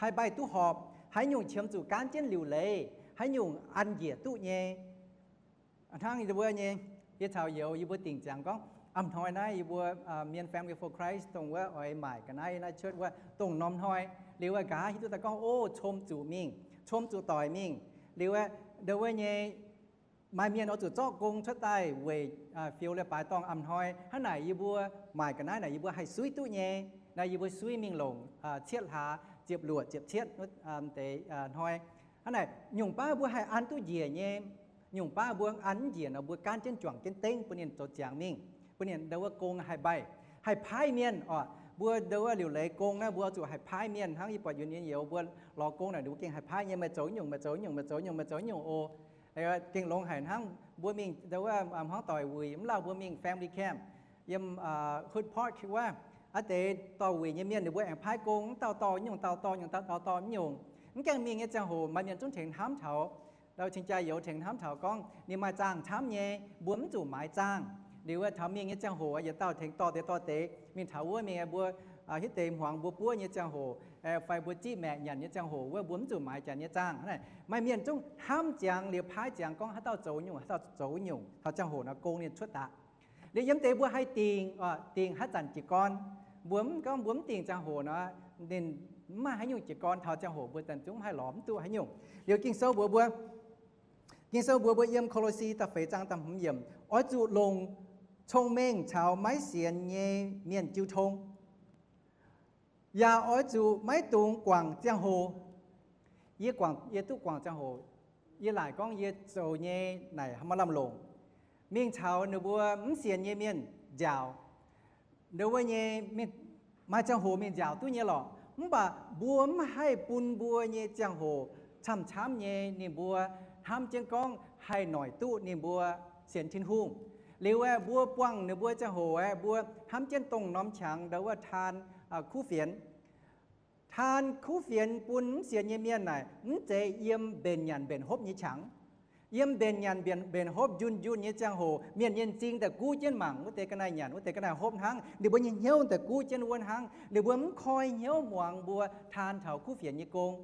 haih mbaih duqv horpc, haaix nyungc qiemx zuqc gaanv jienv liuc leiz, haaix nyungc an njiec duqv nyei. Hnangv yie mbuo nyei, yie caux youz yie mbuo dingc ziangx gorngv, a'hnoi naaiv yie mbuo mienh Family for Christ dongh wuov oix maaic ga'naaiv naaiv cuotv wuov dongh norm hnoi, liuz wuov nqa'haav hiuv duqv daaih gorngv, o, com zuqc mingh, com zuqc doic mingh, liuz wuov ndo wuov nyei maaih mienh oix zuqc zorqv gong cuotv daaih weic fiou leiz-baaix dorngh a'hnoi. Hnangv naaic yie mbuo maaic ga'naaiv naaic yie mbuo haih suiv duqv nyei. Naaiv yie mbuo suiv mingh longc cietv hlaax ziepc luoqc ziepc cietv deix hnoi. Hnangv naaic nyungc baav mbuo haih an duqv njiec nyei. Nyungc baav mbuo an mv njiec nor, mbuo gaanv jienv juangc jienv dengv bun ninh zoux ziangx mingh, bun ninh ndo wuov gong haih mbaih, haih paaiv mienh oc. Mbuo ndo wuov liuc leiz gong naaiv mbuo zuqc haih paaiv mienh. Hnangv yie buatc Union Youz mbuo lorz gong naaic, ninh mbuo gengh haih paaiv nyei, meih zoux nyungc, meih zoux nyungc, meih zoux nyungc, meih zoux nyungc o. Gengh longx haic hnangv mbuo mingh ndo wuov hmuangv doic wuic, mv lauh mbuo mingh Family Camp yiem Hood Park wuov, aa deix dorh wuic nyei mienh ninh mbuo aengx paaiv gong, mv dauh dorh nyungc, dauh dorh nyungc, dauh dauh dorh mv nyungc. Mv gaengh mingh nyei ziangh hoc maaih mienh zungv tengx hnamv taux, cing-jaa youz tengx hnamv taux gorngv ninh maaih zaangh camv nyei, mbuo mv zuqc maaiz zaangh. Liuz wuov taux mingh nyei ziangh hoc yietc dauh tengx dorh deix dorh deix mingh taux wuov mingh, mbuo hitv deix hmuangx mbuo buov nyei ziangh hoc fai mbuo ziqv maeqc nyanc nyei ziangh hoc wuov, mbuo mv zuqc maaiz janx nyei zaangh. Hnangv naaic maaih mienh zungv hnamv ziangx liuz paaiv ziangx gorngv haaix dauh zoux nyungc, haaix dauh zoux nyungc, taux ziangh hoc nor gong ninh cuotv daqc. Liuz yiem deix mbuo haih dingc, dingc haaix zanc jiez gorn. Mbuo mv gorngv mbuo mv dingc ziangh hoc nor, ninh mv maaih haaix nyungc jiez gorn. Taux ziangh hoc mbuo zanc zungv mv haih lorz mv duqv haaix nyungc. Liuz Ging-Sou mbuox mbuo, Ging-Sou mbuox mbuo yiem Ko^lo^si da'feix zaang da'hmz yiemc, oix zuqc longc cong-mengh caux maiv sienx nyei mienh jiu tong, yaac oix zuqc maiv dungx guangc ziangh hoc. Yie guangc, yie duqv guangc ziangh hoc, yie laaic gorngv yie zoux nyei naaic maaih lamh longc. Mingh caux ninh mbuo mv sienx nyei mienh nziaauc. Ndo wuov nyei, maaih ziangh hoc mingh nziaauc duqv nyei lorqc, mv baac mbuo mv haih bun mbuo nyei ziangh hoc camv-camv nyei ninh mbuo hnamv jienv gorngv haih noic duqv ninh mbuo sienx Tin-Hungh. Liuz aeqv, mbuo buangh ninh mbuo ziangh hoc aeqv, mbuo hnamv jienv dongh norm qangx ndo wuov taan kuv fienx. Taan kuv fienx bun mv sienx nyei mienh naaic mv zeiz yiem mbenc nyanc mbenc hopv nyei qangx. Yiem mbenc nyanc mbenc hopv, njunh njunh nyei ziangh hoc, mienh nyei m'zing daaih guv jienv mangc wuov deix ga'naaiv nyanc, wuov deix ga'naaiv hopv hnangv. Ninh mbuo nyei hnyouv daaih guv jienv wuov hnangv. Ninh mbuo mv koi hnyouv muangx mbuo taan taux kuv fienx nyei gong.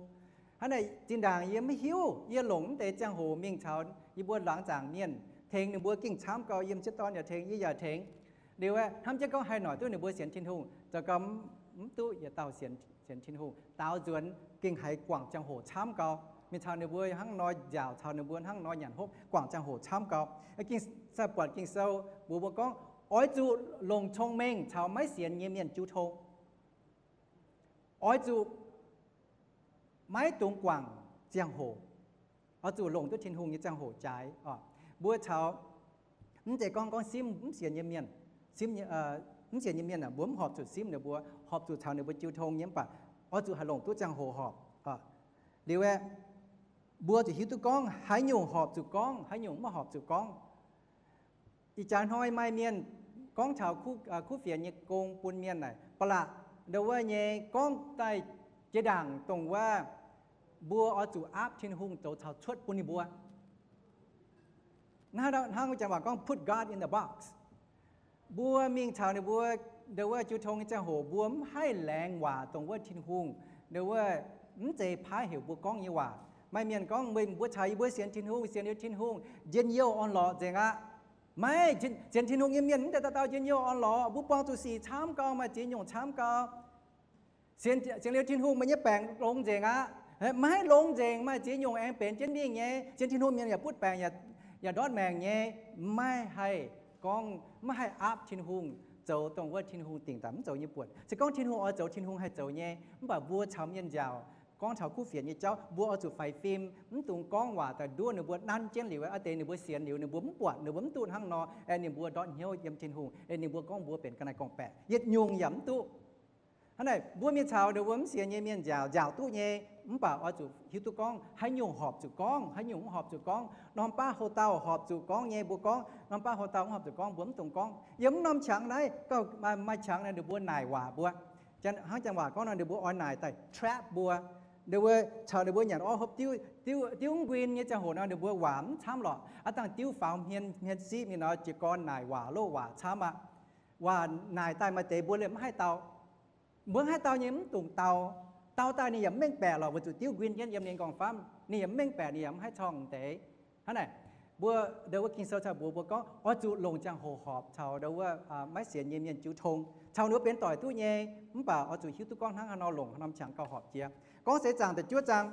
Hnangv naaic zinh ndaangc yie mv hiuv, yie longc mv deix ziangh hoc mingh caux yie mbuo laangz zaangc mienh tengx ninh mbuo gengh camv gau, yiem sieqv dorn yaac tengx, yie yaac tengx. Liuz aeqv, hnamv jienv gorngv haih noic duqv ninh mbuo sienx Tin-Hungh, zoux gau mv duqv yietc dauh sienx Tin-Hungh. Daaux nzuonx gengh haiz guangc ziangh hoc camv gau, mingh caux ninh mbuo hnangv nor nziaauc, caux ninh mbuo hnangv nor nyanc hopv, guangc ziangh hoc camv gau. Ging, sai buatc Ging-Sou mbuox mbuo gorngv, oix zuqc longc cong-mengh caux maiv sienx nyei mienh jiu tong. Oix zuqc maiv dungx guangc ziangh hoc. oix zuqc longc duqv Tin-Hungh nyei ziangh hoc jaaix oc. Mbuo caux, mv zeiz gorngv, gorngv simv mv sienx nyei mienh, simv, mv sienx nyei mienh aah, mbuo mv horpc zuqc simv ninh mbuo, horpc zuqc caux ninh mbuo jiu tong nyei, mv baac oix zuqc haih longc duqv ziangh hoc horpc. Liuz aeqv, mbuo zuqc hiuv duqv gorngv haaix nyungc horpc zuqc gorngv, haaix nyungc mv horpc zuqc gorngv. Ih jaax hnoi maaih mienh gorngv taux kuv fienx nyei gong bun mienh naaic, ba'laqc ndau wuov nyei gorngv daaih jiex ndaangc dongh wuov mbuo oix zuqc aapv Tin-Hungh zoux caux cuotv bun ninh mbuo. Hnangv janx waac gorngv put God in the box. Mbuo mingh caux ninh mbuo ndau wuov jiu tong nyei ziangh hoc mbuo mv haih laengz waac dongh wuov Tin-Hungh ndau wuov mv zeiz paaiv heuc mbuo gorngv nyei waac. Maaih mienh gorngv, meih mbuo caux yie mbuo sienx Tin-Hungh, sienx liuz Tin-Hungh njien-youh orn-lorqc nzengc aqv. Maiv, sienx Tin-Hungh nyei mienh mv deix dauh dauh njien-youh orn-lorqc, mbuo buangh zuqc sic camv gau, maaih ziex nyungc camv gau. Sienx liuz Tin-Hungh meih nyei baengc longx nzengc aqv. Maiv longx nzengc, maaih ziex nyungc aengx benx jienv mingh nyei. Sienx Tin-Hungh mienh yaac butv baengc, yaac ndortv maengc nyei. Maiv haih gorngv, maiv haih aapv Tin-Hungh zoux dongh wuov Tin-Hungh dingc daaih mv zoux nyei buonc. Se gorngv Tin-Hungh oix zoux, Tin-Hungh haih zoux nyei. Mv baac mbuo caux mienh nziaauc, gorngv taux kuv fienx nyei jauv, mbuo oix zuqc faix fim, mv dungx gorngv waac daaih nduov ninh mbuo. Nanv jienv liuz, a'deix ninh mbuo sienx liuz, ninh mbuo mv buatc, ninh mbuo mv duqv hnangv nor, aeqv, ninh mbuo ndortv hnyouv yiem Tin-Hungh, aeqv, ninh mbuo gorngv mbuo benx ga'naaiv gorngv-baeqc, yietc nyungc yaac mv duqv. Hnangv naaic, mbuo mingh caux ndau wuov mv sienx nyei mienh nziaauc, nziaauc duqv nyei, mv baac oix zuqc hiuv duqv gorngv haaix nyungc horpc zuqc gorngv, haaix nyungc mv horpc zuqc gorngv. Norm baav houc dauh horpc zuqc gorngv nyei mbuo gorngv, norm baav houc dauh mv horpc zuqc gorngv mbuo mv dungx gorngv. Yiem norm qangx naaiv gauh maaih qangx naaic ninh mbuo naaic waac mbuo. Hnangv janx waac gorngv nor, ninh mbuo oix naaic daaih trap mbuo. Ninh mbuo caux ninh mbuo nyanc orv hopv diuv, diuv mv nquin nyei ziangh hoc nor, ninh mbuo waac mv camv lorqc. Aav dangh diuv faaux hmien, hmien siqv mingh nor, jiez gorn naaic waac, loz waac camv aqv. Waac naaic daaih maaih deix mbuo liemh mv haih dau. Mbuo mv haih dau nyei mv dungx dau. Dau daaih ninh yaac mv mengh baeqc lorqc, weic zuqc diuv nquin jienv yiem ninh nqorngv-famv, ninh yaac mv mengh baeqc, ninh yaac mv haih corngh deix. Hnangv naaic, mbuo ndau wuov Ging-Sou caux mbuox mbuo gorngv oix zuqc longc ziangh hoc horpc caux ndau wuov maiv sienx nyei mienh jiu tong, caux ninh mbuo benx doic duqv nyei. Mv baac oix zuqc hiuv duqv gorngv hnangv haaix nor longc haaix norm qangx gauh horpc jiex. Gorngv Seix Zaangc da'juov zaang,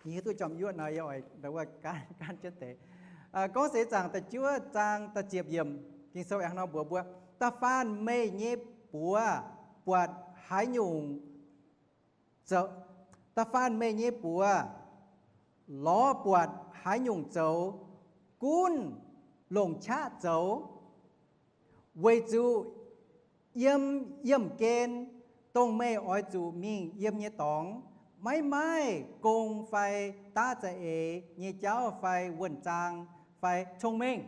yie hiuv duqv jomc yuoqv nor, yie oix ndau wuov gaanv, gaanv jienv deix. Gorngv Seix Zaangc da'juov zaang da'ziepc yiemc, Ging-Sou aengx nor mbuox mbuo, da'faanh meih nyei buoz buatc haaix nyungc zoux, da'faanh meih nyei buoz lorz buatc haaix nyungc zoux, gunv longc qaqv zoux, weic zuqc yiem yiemh gen, dongh meih oix zuqc mingh yiem nyei dorngx, maiv maaih gong fai daav za'eix nyei jauv fai wuonh zaang fai cong-mengh.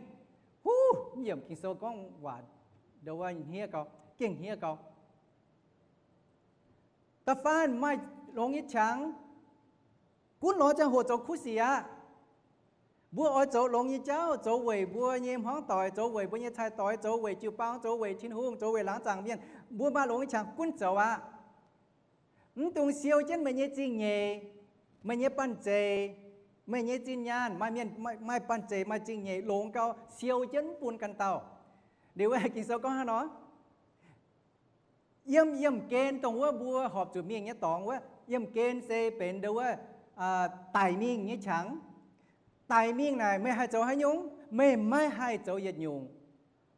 Huv, mv yiemc Ging-Sou gorngv waac ndau wuov hniev gau, gengh hniev gau. Da'faanh maaih longx nyei qangx, gunv lorz ziangh hoc zoux kuv sic aqv. Mbuo oix zoux longx nyei jauv, zoux weic mbuo nyei hmuangv doic, zoux weic mbuo nyei cai-doix, zoux weic jiu-baang, zoux weic Tin-Hungh, zoux weic laangz zaangc mienh. Mbuo maaih longx nyei qangx gunv zoux aqv. Mv dungx siou jienv meih nyei zingh nyeic, meih nyei banh zeic, meih nyei zinh nyaanh. Maaih mienh maaih banh zeic, maaih zingh nyeic longx gau, siou jienv mv bun ganh dauh. Liuz wuov Ging-Sou gorngv hnangv nor, yiem yiemh gen, dongh wuov mbuo horpc zuqc mingh nyei dorngx wuov, yiemh gen se benx ndau wuov daic mingh nyei qangx. Daic mingh naaic meih haih zoux haaix nyungc? Meih maiv haih zoux yietc nyungc.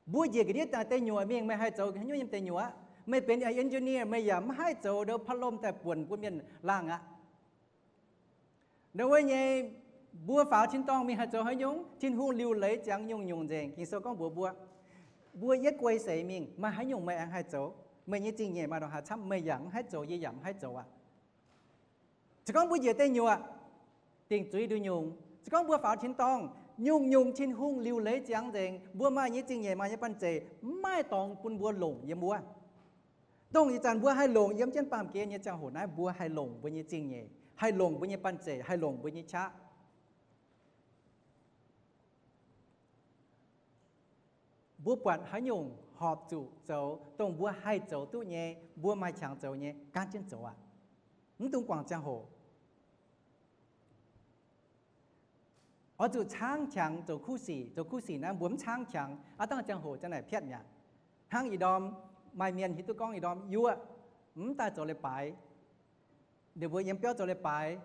Mbuo njiec ga'ndiev daaih deic nyuoqc mingh, meih haih zoux haaix nyungc yiem deic nyuoqc aqv? Meih benx engineer, meih yaac mv haih zoux ndau พัดลม daaih buonc bun mienh laangh aqv. Ndau wuov nyei, mbuo faaux tin-dorngh mingh haih zoux haaix nyungc? Tin-Hungh liuc leiz ziangx nyungc-nyungc nzengc. Ging-Sou gorngv mbuox mbuo, mbuo yietv guei seix mingh, maaih haaix nyungc meih aengx haih zoux? Meih nyei zingh nyeic maaih ndongc haaix camv, meih yaac mv haih zoux, yie yaac mv haih zoux aqv. Se gorngv mbuo njiec deic nyuoqc, dingc zuiz nduqc nyungc. Se gorngv mbuo faaux tin-dorngh, nyungc-nyungc Tin-Hungh liuc leiz ziangx nzengc. Mbuo maaih nyei zingh nyeic, maaih nyei banh zeic, mv maaih dorngx bun mbuo longc yiem wuov. Dongh ih zanc mbuo haih longc yiem jienv baamh gen nyei ziangh hoc naaiv, mbuo haih longc mbuo nyei zingh nyeic, haih longc mbuo nyei banh zeic, haih longc mbuo nyei qaqv. Mbuo buatc haaix nyungc horpc zuqc zoux, dongh mbuo haih zoux duqv nyei, mbuo maaih qangx zoux nyei, gaanv jienv zoux aqv. Mv dungx guangc ziangh hoc. Oix zuqc caangv qangx zoux kuv sic. Zoux kuv sic naaiv mbuo mv caangv qangx, aav dangh ziangh hoc zanc naaic piatv mi'aqv. Hnangv ih ndorm maaih mienh hiuv duqv gorngv ih ndorm yuoqv, mv daaih zoux leiz-baaix. Ninh mbuo yiem biauv zoux leiz-baaix,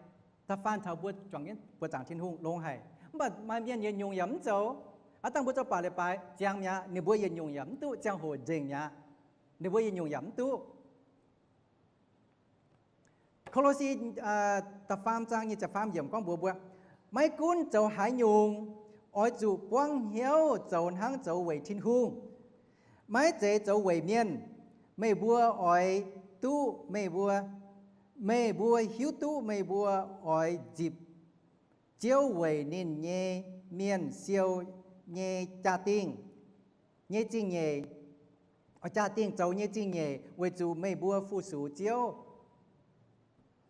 da'faanh taux mbuo juangc jienv buoz-zaangc Tin-Hungh longx haic. Mv baac maaih mienh yietc nyungc yaac mv zoux. Aav dangh mbuo zoux baac leiz-baaix ziangx mi'aqv, ninh mbuo yietc nyungc yaac mv duqv, ziangh hoc nzengc mi'aqv, ninh mbuo yietc nyungc yaac mv duqv. Ko^lo^si da'faam zaang nyic ziepc faam yiemc gorngv mbuox mbuo, Maiv gunv zoux haaix nyungc, oix zuqc buangv hnyouv zoux hnangv zoux weic Tin-Hungh, maiv zeiz zoux weic mienh. Meih mbuo oix duqv meih mbuo, meih mbuo hiuv duqv meih mbuo oix nzipc Ziouv weic ninh nyei mienh siou nyei jaa-dingh, nyei zingh nyeic, jaa-dingh zoux nyei zingh nyeic, weic zuqc meih mbuo fu-sux Ziouv,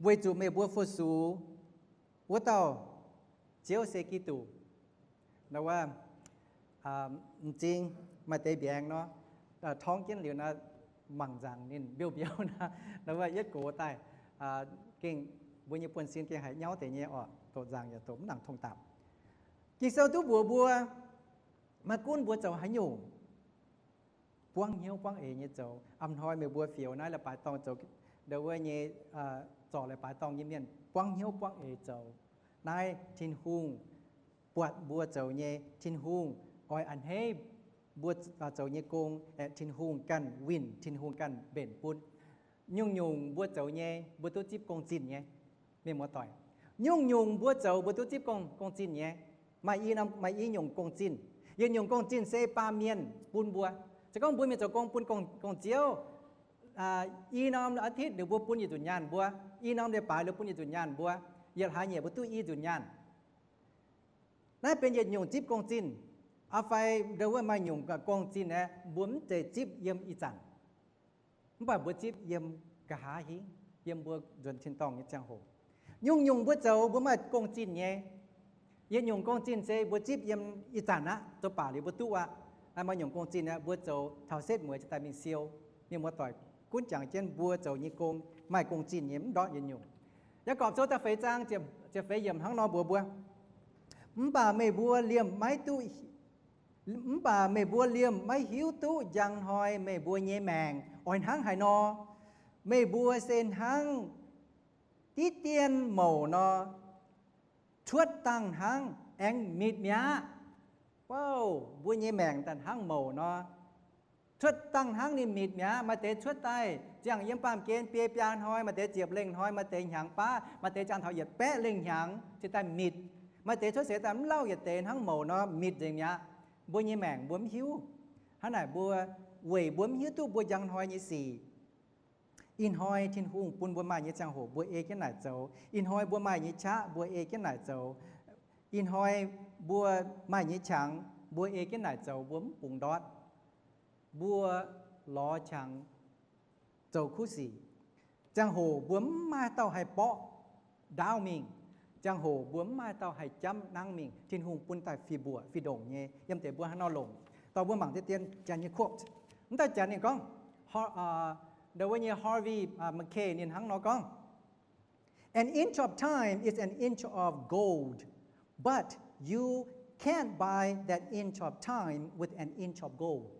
weic zuqc meih mbuo fu-sux wuov dauh Ziouv se Giduc. M'zing maaih deix mbiaengx nor, torngv jienv liuz nor, mangc nzaangc ninh mbiouh mbiouh nor, wuov yietv gox daaih, gengh mbuo nyei buonv-sin gengh haiz nyauv deix nyei oc, doqc nzaangc yaac doqc mv nangc tongx dapc. Ging-Sou duqv mbuox mbuo, maiv gunv mbuo zoux haaix nyungc, buangv hnyouv buangv eix nyei zoux. A'hnoi meih mbuo fioux naaiv leiz-baaix dorngh zoux, ndau wuov nyei, zorc leiz-baaix dorngh nyei mienh buangv hnyouv buangv eix zoux. Naaiv Tin-Hungh buatc mbuo zoux nyei, Tin-Hungh oix a'hneiv mbuo zoux nyei gong, aeqv, Tin-Hungh ganh winh, Tin-Hungh ganh mbenc bun. Nyungc-nyungc mbuo zoux nyei, mbuo duqv zipv gong-zinh nyei. Mienh muoz-doic, nyungc-nyungc mbuo zoux mbuo duqv zipv gong, gong-zinh nyei. Maaih i norm, maaih i nyungc gong-zinh. Yietc nyungc gong-zinh se baamh mienh bun mbuo. Se gorngv mbuo mienh zoux gong bun gong, gong-ziouv, i norm อาทิตย์ ninh mbuo bun yietc nzunc nyaanh mbuo, i norm leiz-baaix ninh bun yietc nzunc nyaanh mbuo, yietc hlaax nyeic mbuo duqv i nzunc nyaanh. Naaiv benx yietc nyungc zipv gong-zinh. Aa fai ndau wuov maaih nyungc gong-zinh aeqv, mbuo mv zeiz zipv yiem ih zanc, mv baac mbuo zipv yiem nqa'haav hingv, yiem mbuo nzuonx tin-dorngh nyei ziangh hoc. Nyungc-nyungc mbuo zoux mbuo maaih gong-zinh nyei. Yietc nyungc gong-zinh se mbuo zipv yiem ih zanc aqv, zoux baac liuz mbuo duqv aqv. Maaih nyungc gong-zinh aeqv, mbuo zoux taux setv mueiz cingx daaih mingh siou. Mienh muoz-doic, gunv jangx jienv mbuo zoux nyei gong maaih gong-zinh nyei, mv ndortv yietc nyungc. Yaagorpc Sou da'feix zaang ziepc feix yiemc hnangv nor mbuox mbuo, mv baac meih mbuo liemh maiv duqv mv baac meih mbuo liemh maiv hiuv duqv njang hnoi meih mbuo nyei maengc oix hnangv haaix nor. Meih mbuo se hnangv diqv dien mouc nor, cuotv dangh hnangv aengx mitc mi'aqv. Mbuo nyei maengc daaih hnangv mouc nor, cuotv dangh hnangv ninh mitc mi'aqv. Maaih deix cuotv daaih ziangh yiem baamh gen biei biaa hnoi, maaih deix ziepc lengh hnoi, maaih deix hnyangx baav, maaih deix ziangh taux yietc baeqv lengh hnyangx cingx daaih mitc. Maaih deix cuotv seix daaih mv lauh yietc deix hnangv mouc nor mitc nzengc mi'aqv. Mbuo nyei maengc mbuo mv hiuv. Hnangv naaic mbuo, weic mbuo mv hiuv duqv mbuo njang hnoi nyei sic. Ih hnoi Tin-Hungh bun mbuo maaih nyei ziangh hoc mbuo ei jienv naaic zoux. Ih hnoi mbuo maaih nyei qaqv mbuo ei jienv naaic zoux. Ih hnoi mbuo maaih nyei qangx mbuo ei jienv naaic zoux, mbuo mv bungx ndortv. Mbuo lorz qangx zoux kuv sic. Ziangh hoc mbuo mv maaih dauh haih borqv ndaauv mingh. Ziangh hoc mbuo mv maaih dauh haih jamv nangv mingh. Tin-Hungh bun daaih fih mbuoqc fih ndongc nyei yiem deix mbuo hnangv nor longc. Dorh mbuo mangc deix dien janx nyei quote. Mv dauh janx ninh gorngv, ndau wuov nyei Harvey Mackay ninh hnangv nor gorngv, An inch of time is an inch of gold, but you can't buy that inch of time with an inch of gold.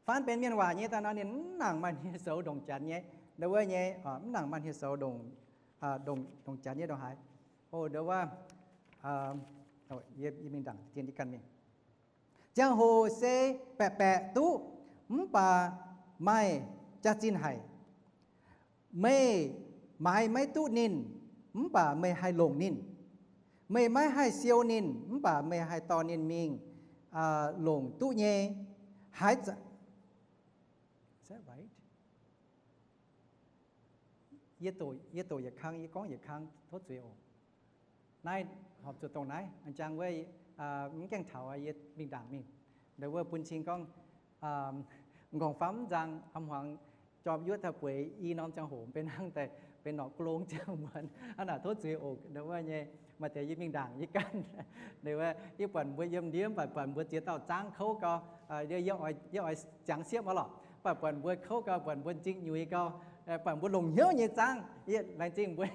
Faan benx mienh waac nyei daaih nor ninh mv nangc maaih hniev-soux ndongc janx nyei, ndau wuov nyei, mv nangc maaih hniev-soux ndongc, ndongc janx nyei ndongc haaix. O, ndau wuov, yie mingh ndaangc dien yie ganh mingh. Ziangh hoc se baeqc baeqc duqv, mv baac maaih jaax-zinh haic. Meih maaiz maiv duqv ninh, mv baac meih haih longc ninh. Meih maiv haih siou ninh, mv baac meih haih dorh ninh mingh longc duqv nyei. Haaix zanc, yie doqc yietc kang, yie gorngv yietc kang, tov zuiz oc. Naaiv horpc zuqc dongh naaiv, jangx wuov, mv gaengh taux, yie mingh ndaangc mingh. Ndau wuov bun cing gorngv, m'nqorngv-famv nzang, am hmuangx jorm yuotv taux bueix i norm ziangh hoc benx hnangv daaih benx norqc glong ziangh muonz hnangv naaic, tov zuiz oc. Ndau wuov nyei, maaih deix yie mingh ndaangc yie ganh, ndau wuov yie buatc mbuo yiem ndiev, buatc, buatc mbuo ziex dauh zaangv kouv gau, yie, yie oix jangx siepv aqv lorqc. Buatc, buatc mbuo kouv gau, buatc mbuo m'zing nyuiz gau, buatc mbuo longc hnyouv nyei zaangv, yie laengz zingh mbuo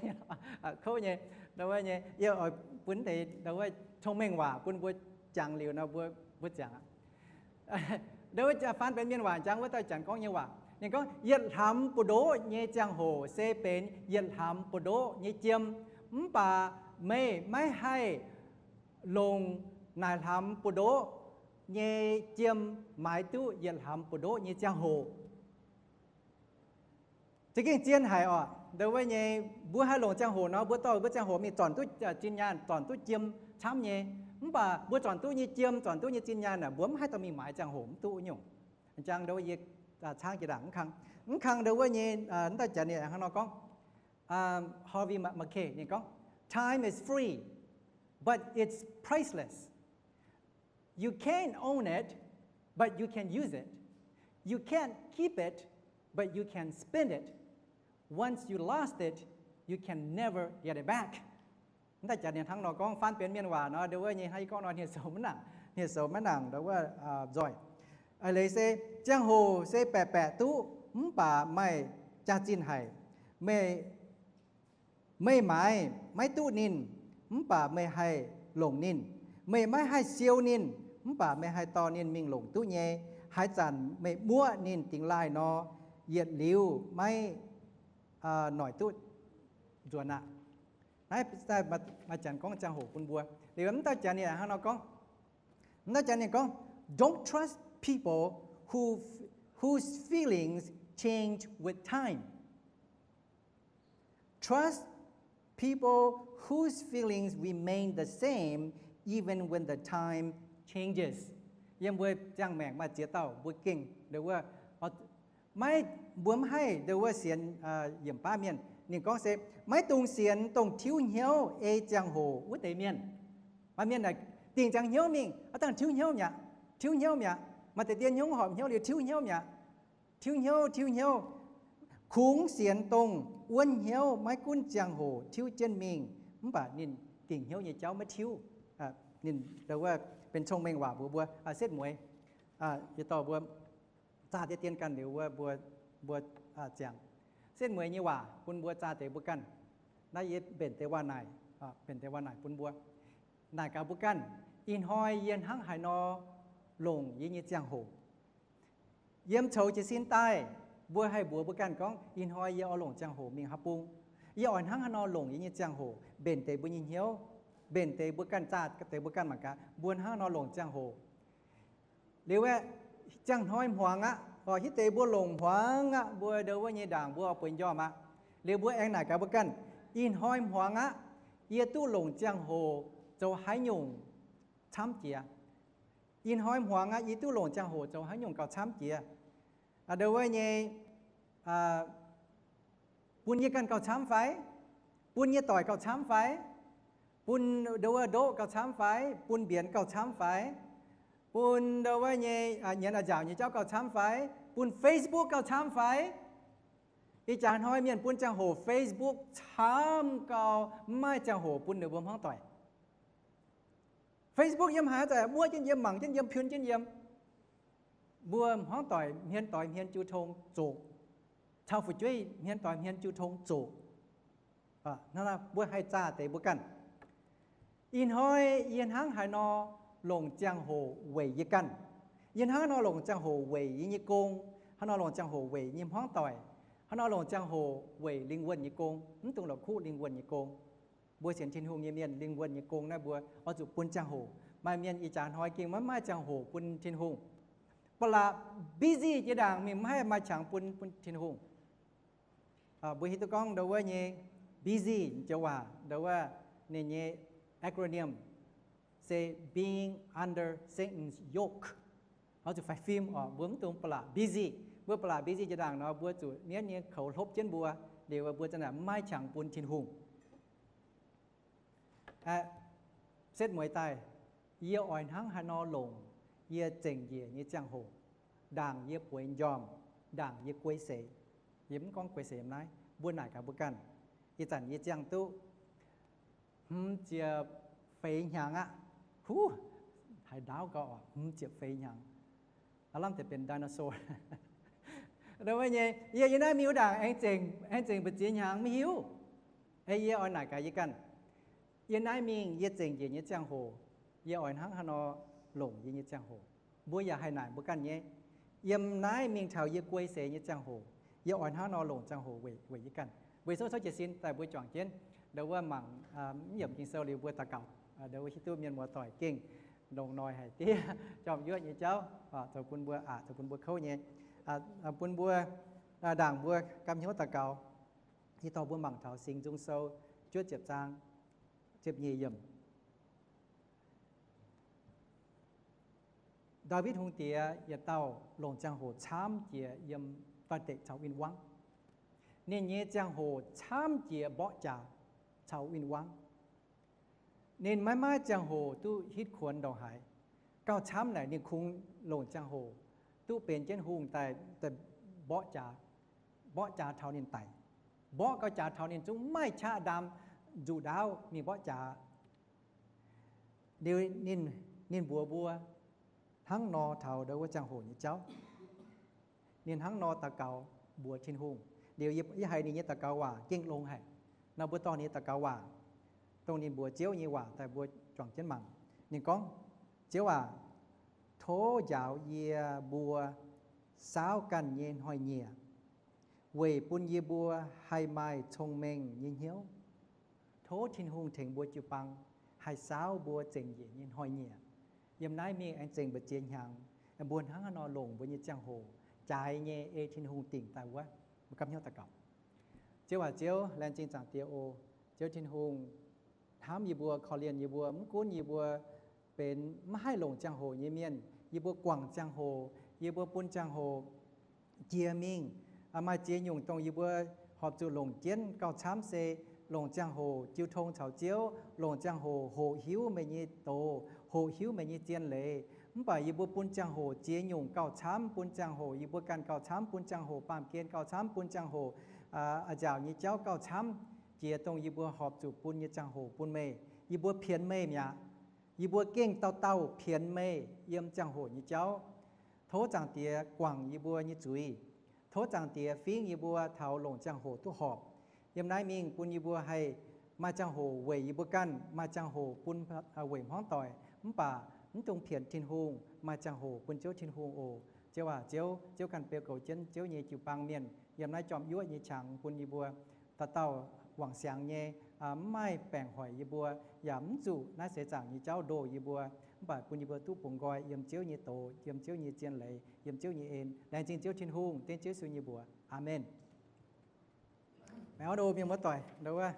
kouv nyei. Ndau wuov nyei, yie oix bun deix ndau wuov cong-mengh waac bun mbuo jangx liuz nor mbuo, mbuo ziangx aqv. Ndau wuov faan benx mienh waac, jangx wuov dauh janx gorngv nyei waac. Ninh gorngv, yietc hlaamx buoz-ndoqv nyei ziangh hoc se benx yietc hlaamx buoz-ndoqv nyei jiem, mv baac meih maiv haih longc naaic hlaamx buoz-ndoqv nyei jiem maaiz duqv yietc hlaamx buoz-ndoqv nyei ziangh hoc. Za'gengh zien haic oc. Ndau wuov nyei, mbuo haih longc ziangh hoc nor, mbuo dorh mbuo ziangh hoc mingh zornc duqv zinh nyaanh, zornc duqv jiem camv nyei. Mv baac mbuo zornc duqv nyei jiem, zornc duqv nyei zinh nyaanh aeqv, mbuo mv haih dorh mingh maaiz ziangh hoc, mv duqv wuov nyungc. Jangx ndau wuov yie caangv jiex ndaangc mv kang, mv kang ndau wuov nyei, mv dauh janx ninh hnangv nor gorngv, Harvey Mackay ninh gorngv, Time is free, but it's priceless. You can't own it, but you can use it. You can't keep it, but you can spend it. Once you lost it, you can never get it back. Mv dauh janx ninh hnangv nor gorngv, faan benx mienh waac nor, ndau wuov nyei hnangv yie gorngv nor, hniev-soux maiv nangc, hniev-soux maiv nangc ndau wuov nzoih. Eix leiz se, ziangh hoc se baeqc baeqc duqv, mv baac maaih jaax-zinh haic. Meih, meih maaiz maiv duqv ninh, mv baac meih haih longc ninh. Meih maiv haih siou ninh, mv baac meih haih dorh ninh mingh longc duqv nyei. Haaix zanc meih muoqv ninh dingx laaih nor, yietc liuz maiv noic duqv nzuonx aqv. Naaiv maaih janx gorngv ziangh hoc bun mbuo. Liuz mv dauh janx ninh hnangv nor gorngv, mv dauh janx ninh gorngv, Don't trust people who, whose feelings change with time. Trust people whose feelings remain the same even when the time changes. Yiem mbuo ziangh maengc maaih ziex dauh mbuo gengh ndau wuov, maiv, mbuo mv haih ndau wuov sienx yiemc baav mienh. Ninh gorngv se, maiv dungx sienx dongh tiuv hnyouv ei ziangh hoc wuov deix mienh. Maaih mienh naaic dingc ziangx hnyouv mingh, aav dangh tiuv hnyouv mi'aqv, tiuv hnyouv mi'aqv. Maaih deix dien hnyouv horpc hnyouv liuz tiuv hnyouv mi'aqv. Tiuv hnyouv, tiuv hnyouv. Kungx sienx dongh wuonv hnyouv maiv gunv ziangh hoc tiuv jienv mingh, mv baac ninh dingc hnyouv nyei jauv maiv tiuv. Ninh ndau wuov benx cong-mengh waac mbuox mbuo, setv mueiz, yietc dorh mbuo zaah deix dien ganh liuz wuov mbuo, mbuo ziangx setv mueiz nyei waac bun mbuo zaah deix mbuo ganh. Naaiv yie mbenc deix waac naaic, mbenc deix waac naaic bun mbuo. Naaic gaax mbuo ganh, ih hnoi yie hnangv haaix nor longc yie nyei ziangh hoc. Yiem coux jiez sin daaih, mbuo haih mbuox mbuo ganh gorngv, ih hnoi yie oix longc ziangh hoc mingh haaix bung. Yie oix hnangv haaix nor longc yie nyei ziangh hoc mbenc deix mbuo nyei hnyouv, mbenc deix mbuo ganh zaah deix mbuo ganh mangc gaax, mbuo hnangv haaix nor longc ziangh hoc. Liuz aeqv, ziangh hnoi hmuangx aqv, hitv deix mbuo longc hmuangx aqv, mbuo ndau wuov nyei ndaangc mbuo oix bueix njormh aqv. Liuz mbuo aengx naaic gaax mbuo ganh, ih hnoi hmuangx aqv, yie duqv longc ziangh hoc zoux haaix nyungc camv jiex. Ih hnoi hmuangx aqv, yie duqv longc ziangh hoc zoux haaix nyungc gauh camv jiex. Ndau wuov nyei, bun yie ganh gauh camv fai? Bun nyei doic gauh camv fai? Bun ndau wuov ndoqv gauh camv fai? Bun mbienx gauh camv fai? Bun ndau wuov nyei nyienz a'nziaauc nyei jauv gauh camv fai? Bun Facebook gauh camv fai? Ih jaax hnoi mienh bun ziangh hoc Facebook camv gau, mv maaih ziangh hoc bun ninh mbuo hmuangv doic. Facebook yiem haaix zanc muoqv jienv yiem, mangc jienv yiem, piun jienv yiem. Mbuo hmuangv doic hmien doix hmien jiu tong zoqc, cau fu'jueiv hmien doix hmien jiu tong zoqc. Mbuo haih zaah deix mbuo ganh. Ih hnoi yie hnangv haaix nor longc ziangh hoc weic yie ganh. Yie hnangv haaix nor longc ziangh hoc weic yie nyei gong, haaix nor longc ziangh hoc weic yie nyei hmuangv doic, haaix nor longc ziangh hoc weic lingh wuonh nyei gong, mv dungx la'kuqv lingh wuonh nyei gong. Mbuo sienx Tin-Hungh nyei mienh, lingh wuonh nyei gong naaiv mbuo oix zuqc bun ziangh hoc. Maaih mienh ih jaax hnoi gengh maiv maaih ziangh hoc bun Tin-Hungh. Ba'laqc busy jiex ndaangc mingh maiv haih maaih qangx bun, bun Tin-Hungh. Mbuo hiuv duqv gorngv ndau wuov nyei busy joux waac, ndau wuov ninh nyei acronym se being under Satan's yoke. Oix zuqc faix fim oc, mbuo mv dungx ba'laqc busy. Mbuo ba'laqc busy jiex ndaangc nor, mbuo zuqc mienv nyei koux hlopv jienv mbuo, liuz mbuo za'naaic maiv maaih qangx bun Tin-Hungh. Setv mueiz daaih, yie oix hnangv haaix nor longc yie zengc njiec nyei ziangh hoc, ndaangc yie bueix njormh, ndaangc yie guei seix. Yie mv gorngv guei seix yiem naaiv, mbuo naaic gaax mbuo ganh. Ih zanc yie ziangh duqv hmz ziepc feix hnyangx aqv. Huv, haaix ndaauv gau oc, hmz ziepc feix hnyangx. Aav lamh deix benx dinosaur. Ndau wuov nyei, yie, yie naaiv mingh wuov ndaangc aengx zengc, aengx zengc mbu'ziex hnyangx maiv hiuv. Ei yie oix naaic gaax yie ganh. Yie naaiv mingh yie zengc njiec nyei ziangh hoc, yie oix hnangv haaix nor longc yie nyei ziangh hoc. Mbuo yaac haih naaic mbuo ganh nyei. Yiem naaiv mingh taux yie guei seix nyei ziangh hoc, yie oix hnangv nor longc ziangh hoc weic, weic yie ganh. Weic sou, sou jiez sin daaih mbuo juangc jienv, ndau wuov mangc mv yiemc Ging-Sou liuz mbuo daux gaux, ndau wuov hiuv duqv mienh muoz-doic gengh longx hnoi haic diev, jorm yuoqv nyei jauv, zoux bun mbuo aqc, zoux bun mbuo kouv nyei, bun mbuo Ndaangc mbuo gapv hnyouv daux gaux, ih dorh mbuo mangc taux Singx Nzung Sou juov ziepc zaang ziepc nyeic yiemc. Ndaawitv Hungh Diex yietc dauh longc ziangh hoc camv jiex yiem doix-dekc caux win-wangv. Ninh nyei ziangh hoc camv jiex mborqv jaax caux win-wangv. Ninh maiv maaih ziangh hoc duqv hitv kuonx ndongc haaix. Gauh camv naaic ninh kungx longc ziangh hoc duqv benx jienv hungh daaih, daaih mborqv jaax, mborqv jaax taux ninh daic. Mborqv gau jaax taux ninh zungv maaih qaqv ndaam nzuqc ndaauv mingh mborqv jaax. Liuz ninh, ninh mbuox mbuo hnangv nor taux ndau wuov ziangh hoc nyei jauv. Ninh hnangv nor daux gaux mbuox Tin-Hungh. Liuz yie, yie haiz ninh nyei daux gaux waac gengh longx haic. Nor mbuo dorh ninh nyei daux gaux waac, dongh ninh mbuox Ziouv nyei waac daaih mbuo juangc jienv mangc. Ninh gorngv, Ziouv aac, tov njaaux yie mbuo saauv ganh nyei hnoi-nyieqc, weic bun yie mbuo haih maaih cong-mengh nyei hnyouv. Tov Tin-Hungh tengx mbuo jiu-baang haih saauv mbuo zengc njiec nyei hnoi-nyieqc. Yiem naaiv mingh aengx zengc mbu'ziex hnyangx, mbuo hnangv haaix nor longc mbuo nyei ziangh hoc jaaix nyei ei Tin-Hungh dingc daaih wuov. Mbuo gapv hnyouv daux gaux. Ziouv aac, Ziouv, laengz zingh Zaangc Diex oc. Ziouv Tin-Hungh hnamv yie mbuo, korv-lienh yie mbuo, mv gunv yie mbuo benx maiv haih longc ziangh hoc nyei mienh, yie mbuo guangc ziangh hoc, yie mbuo bun ziangh hoc jiex mingh. Maaih ziex nyungc dongh yie mbuo horpc zuqc longc jienv gauh camv se longc ziangh hoc jiu tong caux Ziouv, longc ziangh hoc hoqc hiuv meih nyei doz, hoqc hiuv meih nyei zien leiz. Mv baac yie mbuo bun ziangh hoc ziex nyungc gauh camv, bun ziangh hoc yie mbuo ganh gauh camv, bun ziangh hoc baamh gen gauh camv, bun ziangh hoc a'nziaauc nyei jauv gauh camv jiex dongh yie mbuo horpc zuqc bun nyei ziangh hoc bun meih. Yie mbuo pienx meih mi'aqv. Yie mbuo gengh dauh dauh pienx meih yiem ziangh hoc nyei jauv. Tov Zaangc Diex guangc yie mbuo nyei zuiz. Tov Zaangc Diex fingv yie mbuo taux longc ziangh hoc duqv horpc. Yiem naaiv mingh bun yie mbuo haih maaih ziangh hoc weic yie mbuo ganh, maaih ziangh hoc bun weic hmuangv doic, mv baac mv dungx pienx Tin-Hungh, maaih ziangh hoc bun Ziouv Tin-Hungh oc. Ziouv aac, Ziouv, Ziouv ganh beu goux jienv Ziouv nyei jiu-baang mienh yiem naaiv jorm yuoqv nyei qangx bun yie mbuo dauh dauh wangc siangx nyei, mv maaih baengc hoic yie mbuo, yaac mv zuqc naaiv seix zaangc nyei jauv ndoh yie mbuo, mv baac bun yie mbuo duqv bungx nqoi yiem Ziouv nyei doz, yiem Ziouv nyei zien leiz, yiem Ziouv nyei en. Laengz zingh Ziouv Tin-Hungh, dengv Ziouv Yesu nyei mbuox. Aamen. Maiv auv mienh muoz-doic, ndau wuov